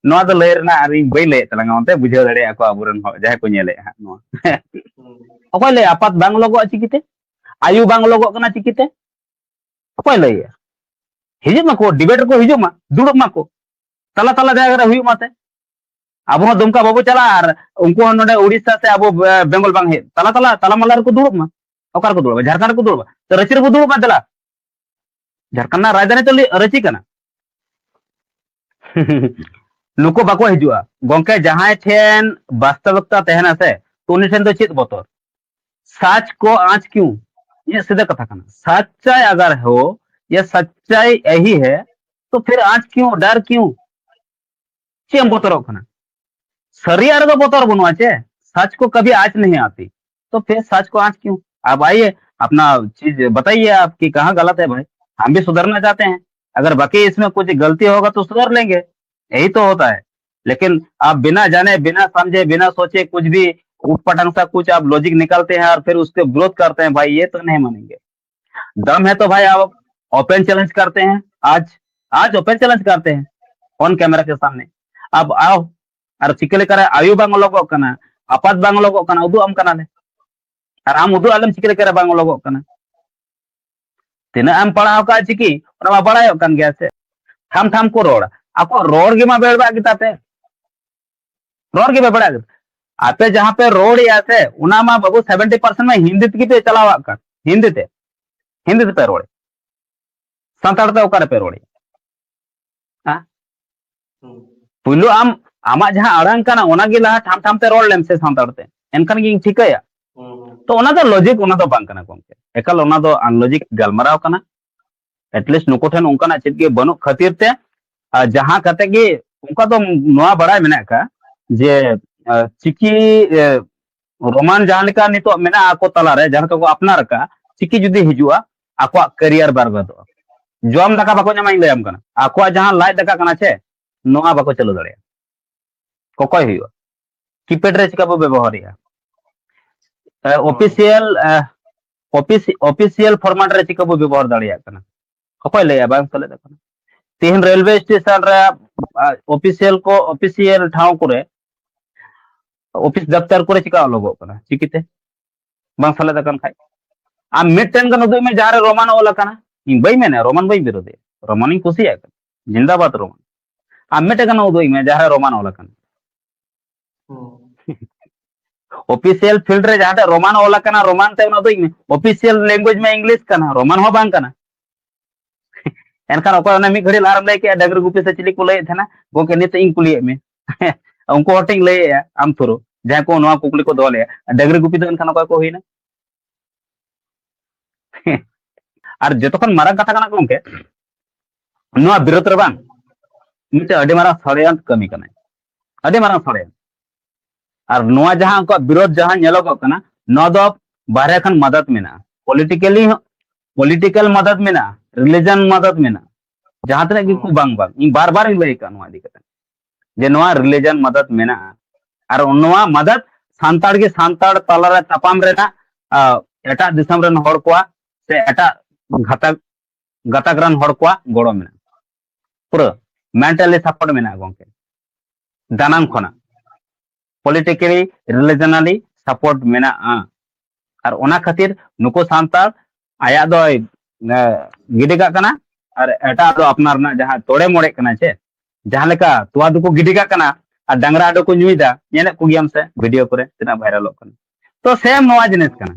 ᱱᱚᱣᱟ ᱫᱚ ᱞᱟᱹᱭ ᱨᱮᱱᱟᱜ ᱟᱨ ᱤᱧ ᱵᱟᱹᱧ ᱞᱟᱹᱭᱮᱫ ᱛᱟᱞᱟᱝᱟ, ᱚᱱᱛᱮ ᱵᱩᱡᱷᱟᱹᱣ ᱫᱟᱲᱮᱭᱟᱜᱼᱟ ᱠᱚ ᱟᱵᱚᱨᱮᱱ ᱦᱚᱲ ᱡᱟᱦᱟᱸᱭ ᱠᱚ ᱧᱮᱞᱮᱫᱼᱟ ᱦᱟᱸᱜ ᱱᱚᱣᱟ᱾ ᱦᱩᱸ᱾ ᱚᱠᱚᱭ ᱞᱟᱹᱭᱟ ᱟᱯᱟᱛ ᱵᱟᱝ ᱞᱚᱜᱚᱜᱼᱟ ᱪᱤᱠᱤᱛᱮ? ᱟᱭᱩ ᱵᱟᱝ ᱞᱚᱜᱚᱜ ᱠᱟᱱᱟ ᱪᱤᱠᱤᱛᱮ? ᱚᱠᱚᱭ ᱞᱟᱹᱭᱟ? ᱦᱤᱡᱩᱜ ᱢᱟᱠᱚ, ᱰᱤᱵᱮᱴ ᱨᱮᱠᱚ ᱦᱤᱡᱩᱜ ᱢᱟ, ᱫᱩᱲᱩᱵ ᱢᱟᱠᱚ, ᱛᱟᱞᱟ ᱛᱟᱞᱟ ᱡᱟᱭᱜᱟ ᱨᱮ ᱦᱩᱭᱩᱜ ᱢᱟᱥᱮ᱾ ᱟᱵᱚ ᱦᱚᱸ ᱫᱩᱢᱠᱟ ᱵᱟᱵᱚ ᱪᱟᱞᱟᱜᱼᱟ ᱟᱨ ᱩᱱᱠᱩ ᱦᱚᱸ ᱱᱚᱰᱮ ᱩᱲᱤᱥᱥᱟ ᱥᱮ ᱟᱵᱚ, ᱮ, ᱵᱮᱝᱜᱚᱞ ᱵᱟᱝ ᱦᱮᱡ, ᱛᱟᱞᱟ ᱛᱟᱞᱟ, ᱛᱟᱞᱟ ᱢᱟᱞᱟ ᱨᱮᱠᱚ ᱫᱩᱲᱩᱵ ᱢᱟ᱾ ᱚᱠᱟ ᱨᱮᱠᱚ ᱫᱩᱲᱩᱵᱟ? ᱡᱷᱟᱲᱠᱷᱚᱸᱰ ᱨᱮᱠᱚ ᱫᱩᱲᱩᱵᱟ, ᱛᱚ ᱨᱟᱸᱪᱤ ᱨᱮᱵᱚ ᱫᱩᱲᱩᱵ ᱢᱟ, ᱫᱮᱞᱟ᱾ ᱡᱷᱟᱲᱠᱷᱚᱸᱰ ᱨᱮᱱᱟᱜ ᱨᱟᱡᱽᱫᱷᱟᱱᱤ ᱛᱚ ᱞᱟᱹᱭ-, ᱨᱟᱸᱪᱤ ᱠᱟᱱᱟ᱾ ᱱᱩᱠᱩ ᱵᱟᱠᱚ ᱦᱤᱡᱩᱜᱼᱟ ᱜᱚᱝᱠᱮ᱾ ᱡᱟᱦᱟᱸᱭ ᱴᱷᱮᱱ ᱵᱟᱥᱛᱚᱵᱤᱠᱛᱟ ᱛᱟᱦᱮᱱᱟ ᱥᱮ, ᱛᱚ ᱩᱱᱤ ᱴᱷᱮᱱ ᱫᱚ ᱪᱮᱫ ᱵᱚᱛᱚᱨ? ᱥᱟᱪ ᱠᱚ ᱟᱸᱪ ᱠᱤᱭᱩ? ᱤᱧᱟᱹᱜ ᱥᱤᱫᱷᱟᱹ ᱠᱟᱛᱷᱟ ᱠᱟᱱᱟ, ᱥᱟᱪᱪᱟᱭ ᱟᱜᱟᱨ ᱦᱳ ᱭᱟ ᱥᱟᱪᱪᱟᱭ ᱮᱦᱤ ᱦᱮ, ᱛᱚ ᱯᱷᱤᱨ ᱟᱸᱪ ᱠᱤᱭᱩ, ᱰᱟᱨ ᱠᱤᱭᱩ? ᱪᱮᱫ ᱮᱢ ᱵᱚᱛᱚᱨᱚᱜ ᱠᱟᱱᱟ? ᱥᱟᱹᱨᱤᱭᱟᱜ ᱨᱮᱫᱚ ᱵᱚᱛᱚᱨ ᱵᱟᱹᱱᱩᱜᱼᱟ ᱪᱮ? ᱥᱟᱪ ᱠᱚ ᱠᱟᱵᱷᱤ ᱟᱸᱪ ᱱᱟᱦᱤ ᱟᱛᱤ, ᱛᱚ ᱯᱷᱤᱨ ᱥᱟᱪ ᱠᱚ ᱟᱸᱪ ᱠᱤᱭᱩ? आप आइए, अपना चीज बताइए, आपकी कहाँ गलत है भाई, हम भी सुधरना चाहते हैं। अगर बाकी इसमें कुछ गलती होगा तो सुधर लेंगे, यही तो होता है। लेकिन आप बिना जाने, बिना समझे, बिना सोचे कुछ भी उटपटांग सा कुछ आप लॉजिक निकालते हैं और फिर उसके विरोध करते हैं, भाई ये तो नहीं मानेंगे। दम है तो भाई आप ओपन चैलेंज करते हैं, आज, आज ओपन चैलेंज करते हैं ऑन कैमरा के सामने। अब आओ, ᱟᱨ ᱪᱤᱠᱟᱹ ᱞᱮᱠᱟᱨᱮ ᱟᱭᱩ ᱵᱟᱝ ᱚᱞᱚᱜᱚᱜ ᱠᱟᱱᱟ, ᱟᱯᱟᱛ ᱵᱟᱝ ᱚᱞᱚᱜᱚᱜ ᱠᱟᱱᱟ, ᱩᱫᱩᱜ ᱟᱢ ᱠᱟᱱᱟᱞᱮ᱾ ᱟᱨ ᱟᱢ ᱩᱫᱩᱜ ᱟᱞᱮᱢ ᱪᱤᱠᱟᱹ ᱞᱮᱠᱟᱨᱮ ᱵᱟᱝ ᱚᱞᱚᱜᱚᱜ ᱠᱟᱱᱟ? ᱛᱤᱱᱟᱹᱜ ᱮᱢ ᱯᱟᱲᱦᱟᱣ ᱠᱟᱜᱼᱟ ᱪᱤᱠᱤ, ᱚᱱᱟ ᱢᱟ ᱵᱟᱲᱟᱭᱚᱜ ᱠᱟᱱ ᱜᱮᱭᱟ ᱥᱮ᱾ ᱴᱷᱟᱢ ᱴᱷᱟᱢ ᱠᱚ ᱨᱚᱲ, ᱟᱠᱚᱣᱟᱜ ᱨᱚᱲ ᱜᱮᱢᱟ ᱵᱮᱲᱵᱟᱜ ᱜᱮᱛᱟ ᱯᱮ, ᱨᱚᱲ ᱜᱮ ᱵᱮᱲᱵᱟᱜ ᱜᱮᱛᱟ᱾ ᱟᱯᱮ ᱡᱟᱦᱟᱸ ᱯᱮ ᱨᱚᱲᱮᱜᱼᱟ ᱥᱮ, ᱚᱱᱟ ᱢᱟ ᱵᱟᱹᱵᱩ ᱥᱮᱵᱷᱮᱱᱴᱤ ᱯᱟᱨᱥᱮᱱᱴ ᱢᱟ ᱦᱤᱱᱫᱤ ᱛᱮᱜᱮ ᱯᱮ ᱪᱟᱞᱟᱣᱟᱜ ᱠᱟᱱ, ᱦᱤᱱᱫᱤ ᱛᱮ, ᱦᱤᱱᱫᱤ ᱛᱮᱯᱮ ᱨᱚᱲᱮᱫ᱾ ᱥᱟᱱᱛᱟᱲ ᱛᱮ ᱚᱠᱟ ᱨᱮᱯᱮ ᱨᱚᱲᱮᱫ? ᱦᱮᱸ? ᱦᱩᱸ᱾ ᱯᱩᱭᱞᱩ ᱟᱢ ᱟᱢᱟᱜ ᱡᱟᱦᱟᱸ ᱟᱲᱟᱝ ᱠᱟᱱᱟ, ᱚᱱᱟᱜᱮ ᱞᱟᱦᱟ ᱴᱷᱟᱢ ᱴᱷᱟᱢ ᱛᱮ ᱨᱚᱲ ᱞᱮᱢ ᱥᱮ ᱥᱟᱱᱛᱟᱲ ᱛᱮ, ᱮᱱᱠᱷᱟᱱ ᱜᱤᱧ ᱴᱷᱤᱠᱟᱹᱭᱟ᱾ ᱦᱩᱸ, ᱦᱩᱸ᱾ ᱛᱚ ᱚᱱᱟ ᱫᱚ ᱞᱚᱡᱤᱠ, ᱚᱱᱟ ᱫᱚ ᱵᱟᱝ ᱠᱟᱱᱟ ᱜᱚᱢᱠᱮ, ᱮᱠᱟᱞ ᱚᱱᱟ ᱫᱚ ᱟᱱᱞᱚᱡᱤᱠ ᱜᱟᱞᱢᱟᱨᱟᱣ ᱠᱟᱱᱟ᱾ ᱮᱴᱞᱤᱥᱴ ᱱᱩᱠᱩ ᱴᱷᱮᱱ ᱚᱱᱠᱟᱱᱟᱜ ᱪᱮᱫ ᱜᱮ ᱵᱟᱹᱱᱩᱜ ᱠᱷᱟᱹᱛᱤᱨ ᱛᱮ, ᱟᱨ ᱡᱟᱦᱟᱸ ᱠᱟᱛᱮ ᱜᱮ ᱚᱱᱠᱟ ᱫᱚ ᱱᱚᱣᱟ ᱵᱟᱲᱟᱭ ᱢᱮᱱᱟᱜ ᱟᱠᱟᱫ ᱡᱮ, ᱟᱨ ᱪᱤᱠᱤ, ᱮ, ᱨᱳᱢᱟᱱ ᱡᱟᱦᱟᱸ ᱞᱮᱠᱟ ᱱᱤᱛᱚᱜ ᱢᱮᱱᱟᱜᱼᱟ ᱟᱠᱚ ᱛᱟᱞᱟᱨᱮ, ᱡᱟᱦᱟᱸ ᱞᱮᱠᱟ ᱠᱚ ᱟᱯᱱᱟᱨ ᱟᱠᱟᱫᱼᱟ, ᱪᱤᱠᱤ ᱡᱩᱫᱤ ᱦᱤᱡᱩᱜᱼᱟ, ᱟᱠᱚᱣᱟᱜ ᱠᱮᱨᱤᱭᱟᱨ ᱵᱟᱨᱵᱟᱫᱚᱜᱼᱟ᱾ ᱡᱚᱢ ᱫᱟᱠᱟ ᱵᱟᱠᱚ ᱧᱟᱢᱟ, ᱤᱧ ᱞᱟᱹᱭᱟᱢ ᱠᱟᱱᱟ᱾ ᱟᱠᱚᱣᱟᱜ ᱡᱟᱦᱟᱸ ᱞᱟᱡ ᱫᱟᱠᱟ ᱠᱟᱱᱟ ᱪᱮ, ᱱᱚᱣᱟ ᱵᱟᱠᱚ ᱪᱟᱹᱞᱩ ᱫᱟᱲᱮᱭᱟᱜᱼᱟ᱾ ᱠᱚᱠᱚᱭ ᱦᱩᱭᱩᱜᱼᱟ? ᱠᱤᱯᱮᱰ ᱨᱮ ᱪᱤᱠᱟ ᱵᱚ ᱵᱮᱵᱚᱦᱟᱨᱮᱜᱼᱟ? ᱚᱯᱷᱤᱥᱤᱭᱟᱞ, ᱚᱯᱷᱤᱥᱤᱭᱟᱞ ᱯᱷᱚᱨᱢᱟᱴ ᱨᱮ ᱪᱤᱠᱟ ᱵᱚ ᱵᱮᱵᱚᱦᱟᱨ ᱫᱟᱲᱮᱭᱟᱜ ᱠᱟᱱᱟ? ᱚᱠᱚᱭ ᱞᱟᱹᱭᱟ ᱵᱟᱝ ᱥᱮᱞᱮᱫ ᱟᱠᱟᱱᱟ? ᱛᱮᱦᱮᱧ ᱨᱮᱞᱣᱮ ᱥᱴᱮᱥᱚᱱ ᱨᱮ ᱚᱯᱷᱤᱥᱤᱭᱟᱞ ᱠᱚ, ᱚᱯᱷᱤᱥᱤᱭᱟᱞ ᱴᱷᱟᱶ ᱠᱚᱨᱮ, ᱚᱯᱷᱤᱥ ᱫᱟᱯᱛᱟᱨ ᱠᱚᱨᱮ ᱪᱤᱠᱟ ᱚᱞᱚᱜᱚᱜ ᱠᱟᱱᱟ ᱪᱤᱠᱤᱛᱮ? ᱵᱟᱝ ᱥᱮᱞᱮᱫ ᱟᱠᱟᱱ ᱠᱷᱟᱡ᱾ ᱟᱢ ᱢᱤᱫᱴᱮᱱ ᱜᱟᱱ ᱩᱫᱩᱜ ᱢᱮ ᱡᱟᱦᱟᱸ ᱨᱮ ᱨᱳᱢᱟᱱ ᱚᱞ ᱟᱠᱟᱱᱟ᱾ ᱤᱧ ᱵᱟᱹᱧ ᱢᱮᱱᱟ, ᱨᱳᱢᱟᱱ ᱵᱟᱹᱧ ᱵᱤᱨᱳᱫᱷᱮᱭᱟ, ᱨᱳᱢᱟᱱᱤᱧ ᱠᱩᱥᱤᱭᱟᱜ ᱠᱟᱱᱟ, ᱡᱤᱱᱫᱟᱵᱟᱫ ᱨᱳᱢᱟᱱ᱾ ᱟᱢ ᱢᱤᱫᱴᱮᱱ ᱜᱟᱱ ᱩᱫᱩᱜ ᱢᱮ ᱡᱟᱦᱟᱸ ᱨᱮ ᱨᱳᱢᱟᱱ ᱚᱞ ᱟᱠᱟᱱᱟ᱾ ᱦᱩᱸ᱾ ᱚᱯᱷᱤᱥᱤᱭᱟᱞ ᱯᱷᱤᱞᱰ ᱨᱮ ᱡᱟᱦᱟᱸ ᱴᱷᱮᱱ ᱨᱳᱢᱟᱱ ᱚᱞ ᱟᱠᱟᱱᱟ, ᱨᱳᱢᱟᱱ ᱛᱮ ᱚᱱᱟ ᱩᱫᱩᱜ ᱢᱮ᱾ ᱚᱯᱷᱤᱥᱤᱭᱟᱞ ᱞᱮᱝᱜᱩᱭᱮᱡᱽ ᱢᱟ ᱤᱝᱞᱤᱥ ᱠᱟᱱᱟ, ᱨᱳᱢᱟᱱ ᱦᱚᱸ ᱵᱟᱝ ᱠᱟᱱᱟ᱾ ᱮᱱᱠᱷᱟᱱ ᱚᱠᱚᱭ ᱚᱱᱮ ᱢᱤᱫ ᱜᱷᱟᱹᱲᱤᱡ ᱞᱟᱦᱟᱨᱮᱢ ᱞᱟᱹᱭ ᱠᱮᱜᱼᱟ ᱰᱟᱹᱝᱨᱤ ᱜᱩᱯᱤ ᱥᱮ ᱪᱤᱞᱤ ᱠᱚ ᱞᱟᱹᱭᱮᱫ ᱛᱟᱦᱮᱱᱟ, ᱜᱚᱝᱠᱮ ᱱᱤᱛᱚᱜ ᱤᱧ ᱠᱩᱞᱤᱭᱮᱫ ᱢᱮ᱾ ᱩᱱᱠᱩ ᱦᱚᱲ ᱴᱷᱮᱱ ᱞᱟᱹᱭᱮᱜᱼᱟ ᱟᱢ ᱛᱷᱩᱨᱩ, ᱡᱟᱦᱟᱸᱭ ᱠᱚ ᱱᱚᱣᱟ ᱠᱩᱠᱞᱤ ᱠᱚ ᱫᱚᱦᱚ ᱞᱮᱜᱼᱟ, ᱰᱟᱹᱝᱨᱤ ᱜᱩᱯᱤ ᱫᱚ ᱮᱱᱠᱷᱟᱱ ᱚᱠᱚᱭ ᱠᱚ ᱦᱩᱭᱱᱟ? ᱟᱨ ᱡᱚᱛᱚ ᱠᱷᱚᱱ ᱢᱟᱨᱟᱝ ᱠᱟᱛᱷᱟ ᱠᱟᱱᱟ ᱜᱚᱝᱠᱮ, ᱱᱚᱣᱟ ᱵᱤᱨᱳᱫᱷ ᱨᱮ ᱵᱟᱝ, ᱢᱤᱫᱴᱮᱱ ᱟᱹᱰᱤ ᱢᱟᱨᱟᱝ ᱥᱚᱲᱭᱚᱱᱛᱨᱚ ᱠᱟᱹᱢᱤ ᱠᱟᱱᱟᱭ, ᱟᱹᱰᱤ ᱢᱟᱨᱟᱝ ᱥᱚᱲᱭᱚᱱᱛᱨᱚ᱾ ᱟᱨ ᱱᱚᱣᱟ ᱡᱟᱦᱟᱸ ᱩᱱᱠᱩᱣᱟᱜ ᱵᱤᱨᱳᱫᱷ ᱡᱟᱦᱟᱸ ᱧᱮᱞᱚᱜᱚᱜ ᱠᱟᱱᱟ, ᱱᱚᱣᱟ ᱫᱚ ᱵᱟᱦᱨᱮ ᱠᱷᱚᱱ ᱢᱟᱫᱟᱫ ᱢᱮᱱᱟᱜᱼᱟ, ᱯᱚᱞᱤᱴᱤᱠᱟᱞᱤ, ᱯᱚᱞᱤᱴᱤᱠᱟᱞ ᱢᱟᱫᱟᱫ ᱢᱮᱱᱟᱜᱼᱟ, ᱨᱤᱞᱤᱡᱚᱱ ᱢᱟᱫᱟᱫ ᱢᱮᱱᱟᱜᱼᱟ᱾ ᱡᱟᱦᱟᱸ ᱛᱤᱱᱟᱹᱜ ᱜᱮᱠᱚ ᱵᱟᱝ ᱵᱟᱝ, ᱤᱧ ᱵᱟᱨ ᱵᱟᱨ ᱤᱧ ᱞᱟᱹᱭ ᱟᱠᱟᱫ ᱱᱚᱣᱟ ᱤᱫᱤ ᱠᱟᱛᱮ, ᱡᱮ ᱱᱚᱣᱟ ᱨᱤᱞᱤᱡᱚᱱ ᱢᱟᱫᱟᱫ ᱢᱮᱱᱟᱜᱼᱟ᱾ ᱟᱨ ᱱᱚᱣᱟ ᱢᱟᱫᱟᱫ ᱥᱟᱱᱛᱟᱲ ᱜᱮ ᱥᱟᱱᱛᱟᱲ ᱛᱟᱞᱟᱨᱮ ᱛᱟᱯᱟᱢ ᱨᱮᱱᱟᱜ, ᱟ, ᱮᱴᱟᱜ ᱫᱤᱥᱚᱢ ᱨᱮᱱ ᱦᱚᱲ ᱠᱚᱣᱟᱜ ᱥᱮ ᱮᱴᱟᱜ ᱜᱟᱛᱟᱠ, ᱜᱟᱛᱟᱠ ᱨᱮᱱ ᱦᱚᱲ ᱠᱚᱣᱟᱜ ᱜᱚᱲᱚ ᱢᱮᱱᱟᱜᱼᱟ, ᱯᱩᱨᱟᱹ ᱢᱮᱱᱴᱟᱞᱤ ᱥᱟᱯᱳᱨᱴ ᱢᱮᱱᱟᱜᱼᱟ ᱜᱚᱝᱠᱮ, ᱫᱟᱱᱟᱝ ᱠᱷᱚᱱᱟᱜ ᱯᱚᱞᱤᱴᱤᱠᱟᱞᱤ, ᱨᱤᱞᱤᱡᱚᱱᱟᱞᱤ ᱥᱟᱯᱳᱨᱴ ᱢᱮᱱᱟᱜᱼᱟ᱾ ᱟᱨ ᱚᱱᱟ ᱠᱷᱟᱹᱛᱤᱨ ᱱᱩᱠᱩ ᱥᱟᱱᱛᱟᱲ ᱟᱭᱟᱜ ᱫᱚᱭ, ᱮ, ᱜᱤᱰᱤ ᱠᱟᱜ ᱠᱟᱱᱟ ᱟᱨ ᱮᱴᱟᱜ ᱫᱚ ᱟᱯᱱᱟᱨ ᱨᱮᱱᱟᱜ ᱡᱟᱦᱟᱸ ᱛᱚᱲᱮ ᱢᱚᱲᱮᱜ ᱠᱟᱱᱟ ᱪᱮ, ᱡᱟᱦᱟᱸ ᱞᱮᱠᱟ ᱛᱚᱣᱟ ᱫᱚᱠᱚ ᱜᱤᱰᱤ ᱠᱟᱜ ᱠᱟᱱᱟ ᱟᱨ ᱰᱟᱝᱨᱟ ᱟᱰᱚ ᱠᱚ ᱧᱩᱭᱮᱫᱟ, ᱧᱮᱞᱮᱫ ᱠᱚᱜᱮᱭᱟᱢ ᱥᱮ ᱵᱷᱤᱰᱤᱭᱳ ᱠᱚᱨᱮ ᱛᱤᱱᱟᱹᱜ ᱵᱷᱟᱭᱨᱟᱞᱚᱜ ᱠᱟᱱᱟ᱾ ᱛᱚ ᱥᱮᱢ ᱱᱚᱣᱟ ᱡᱤᱱᱤᱥ ᱠᱟᱱᱟ,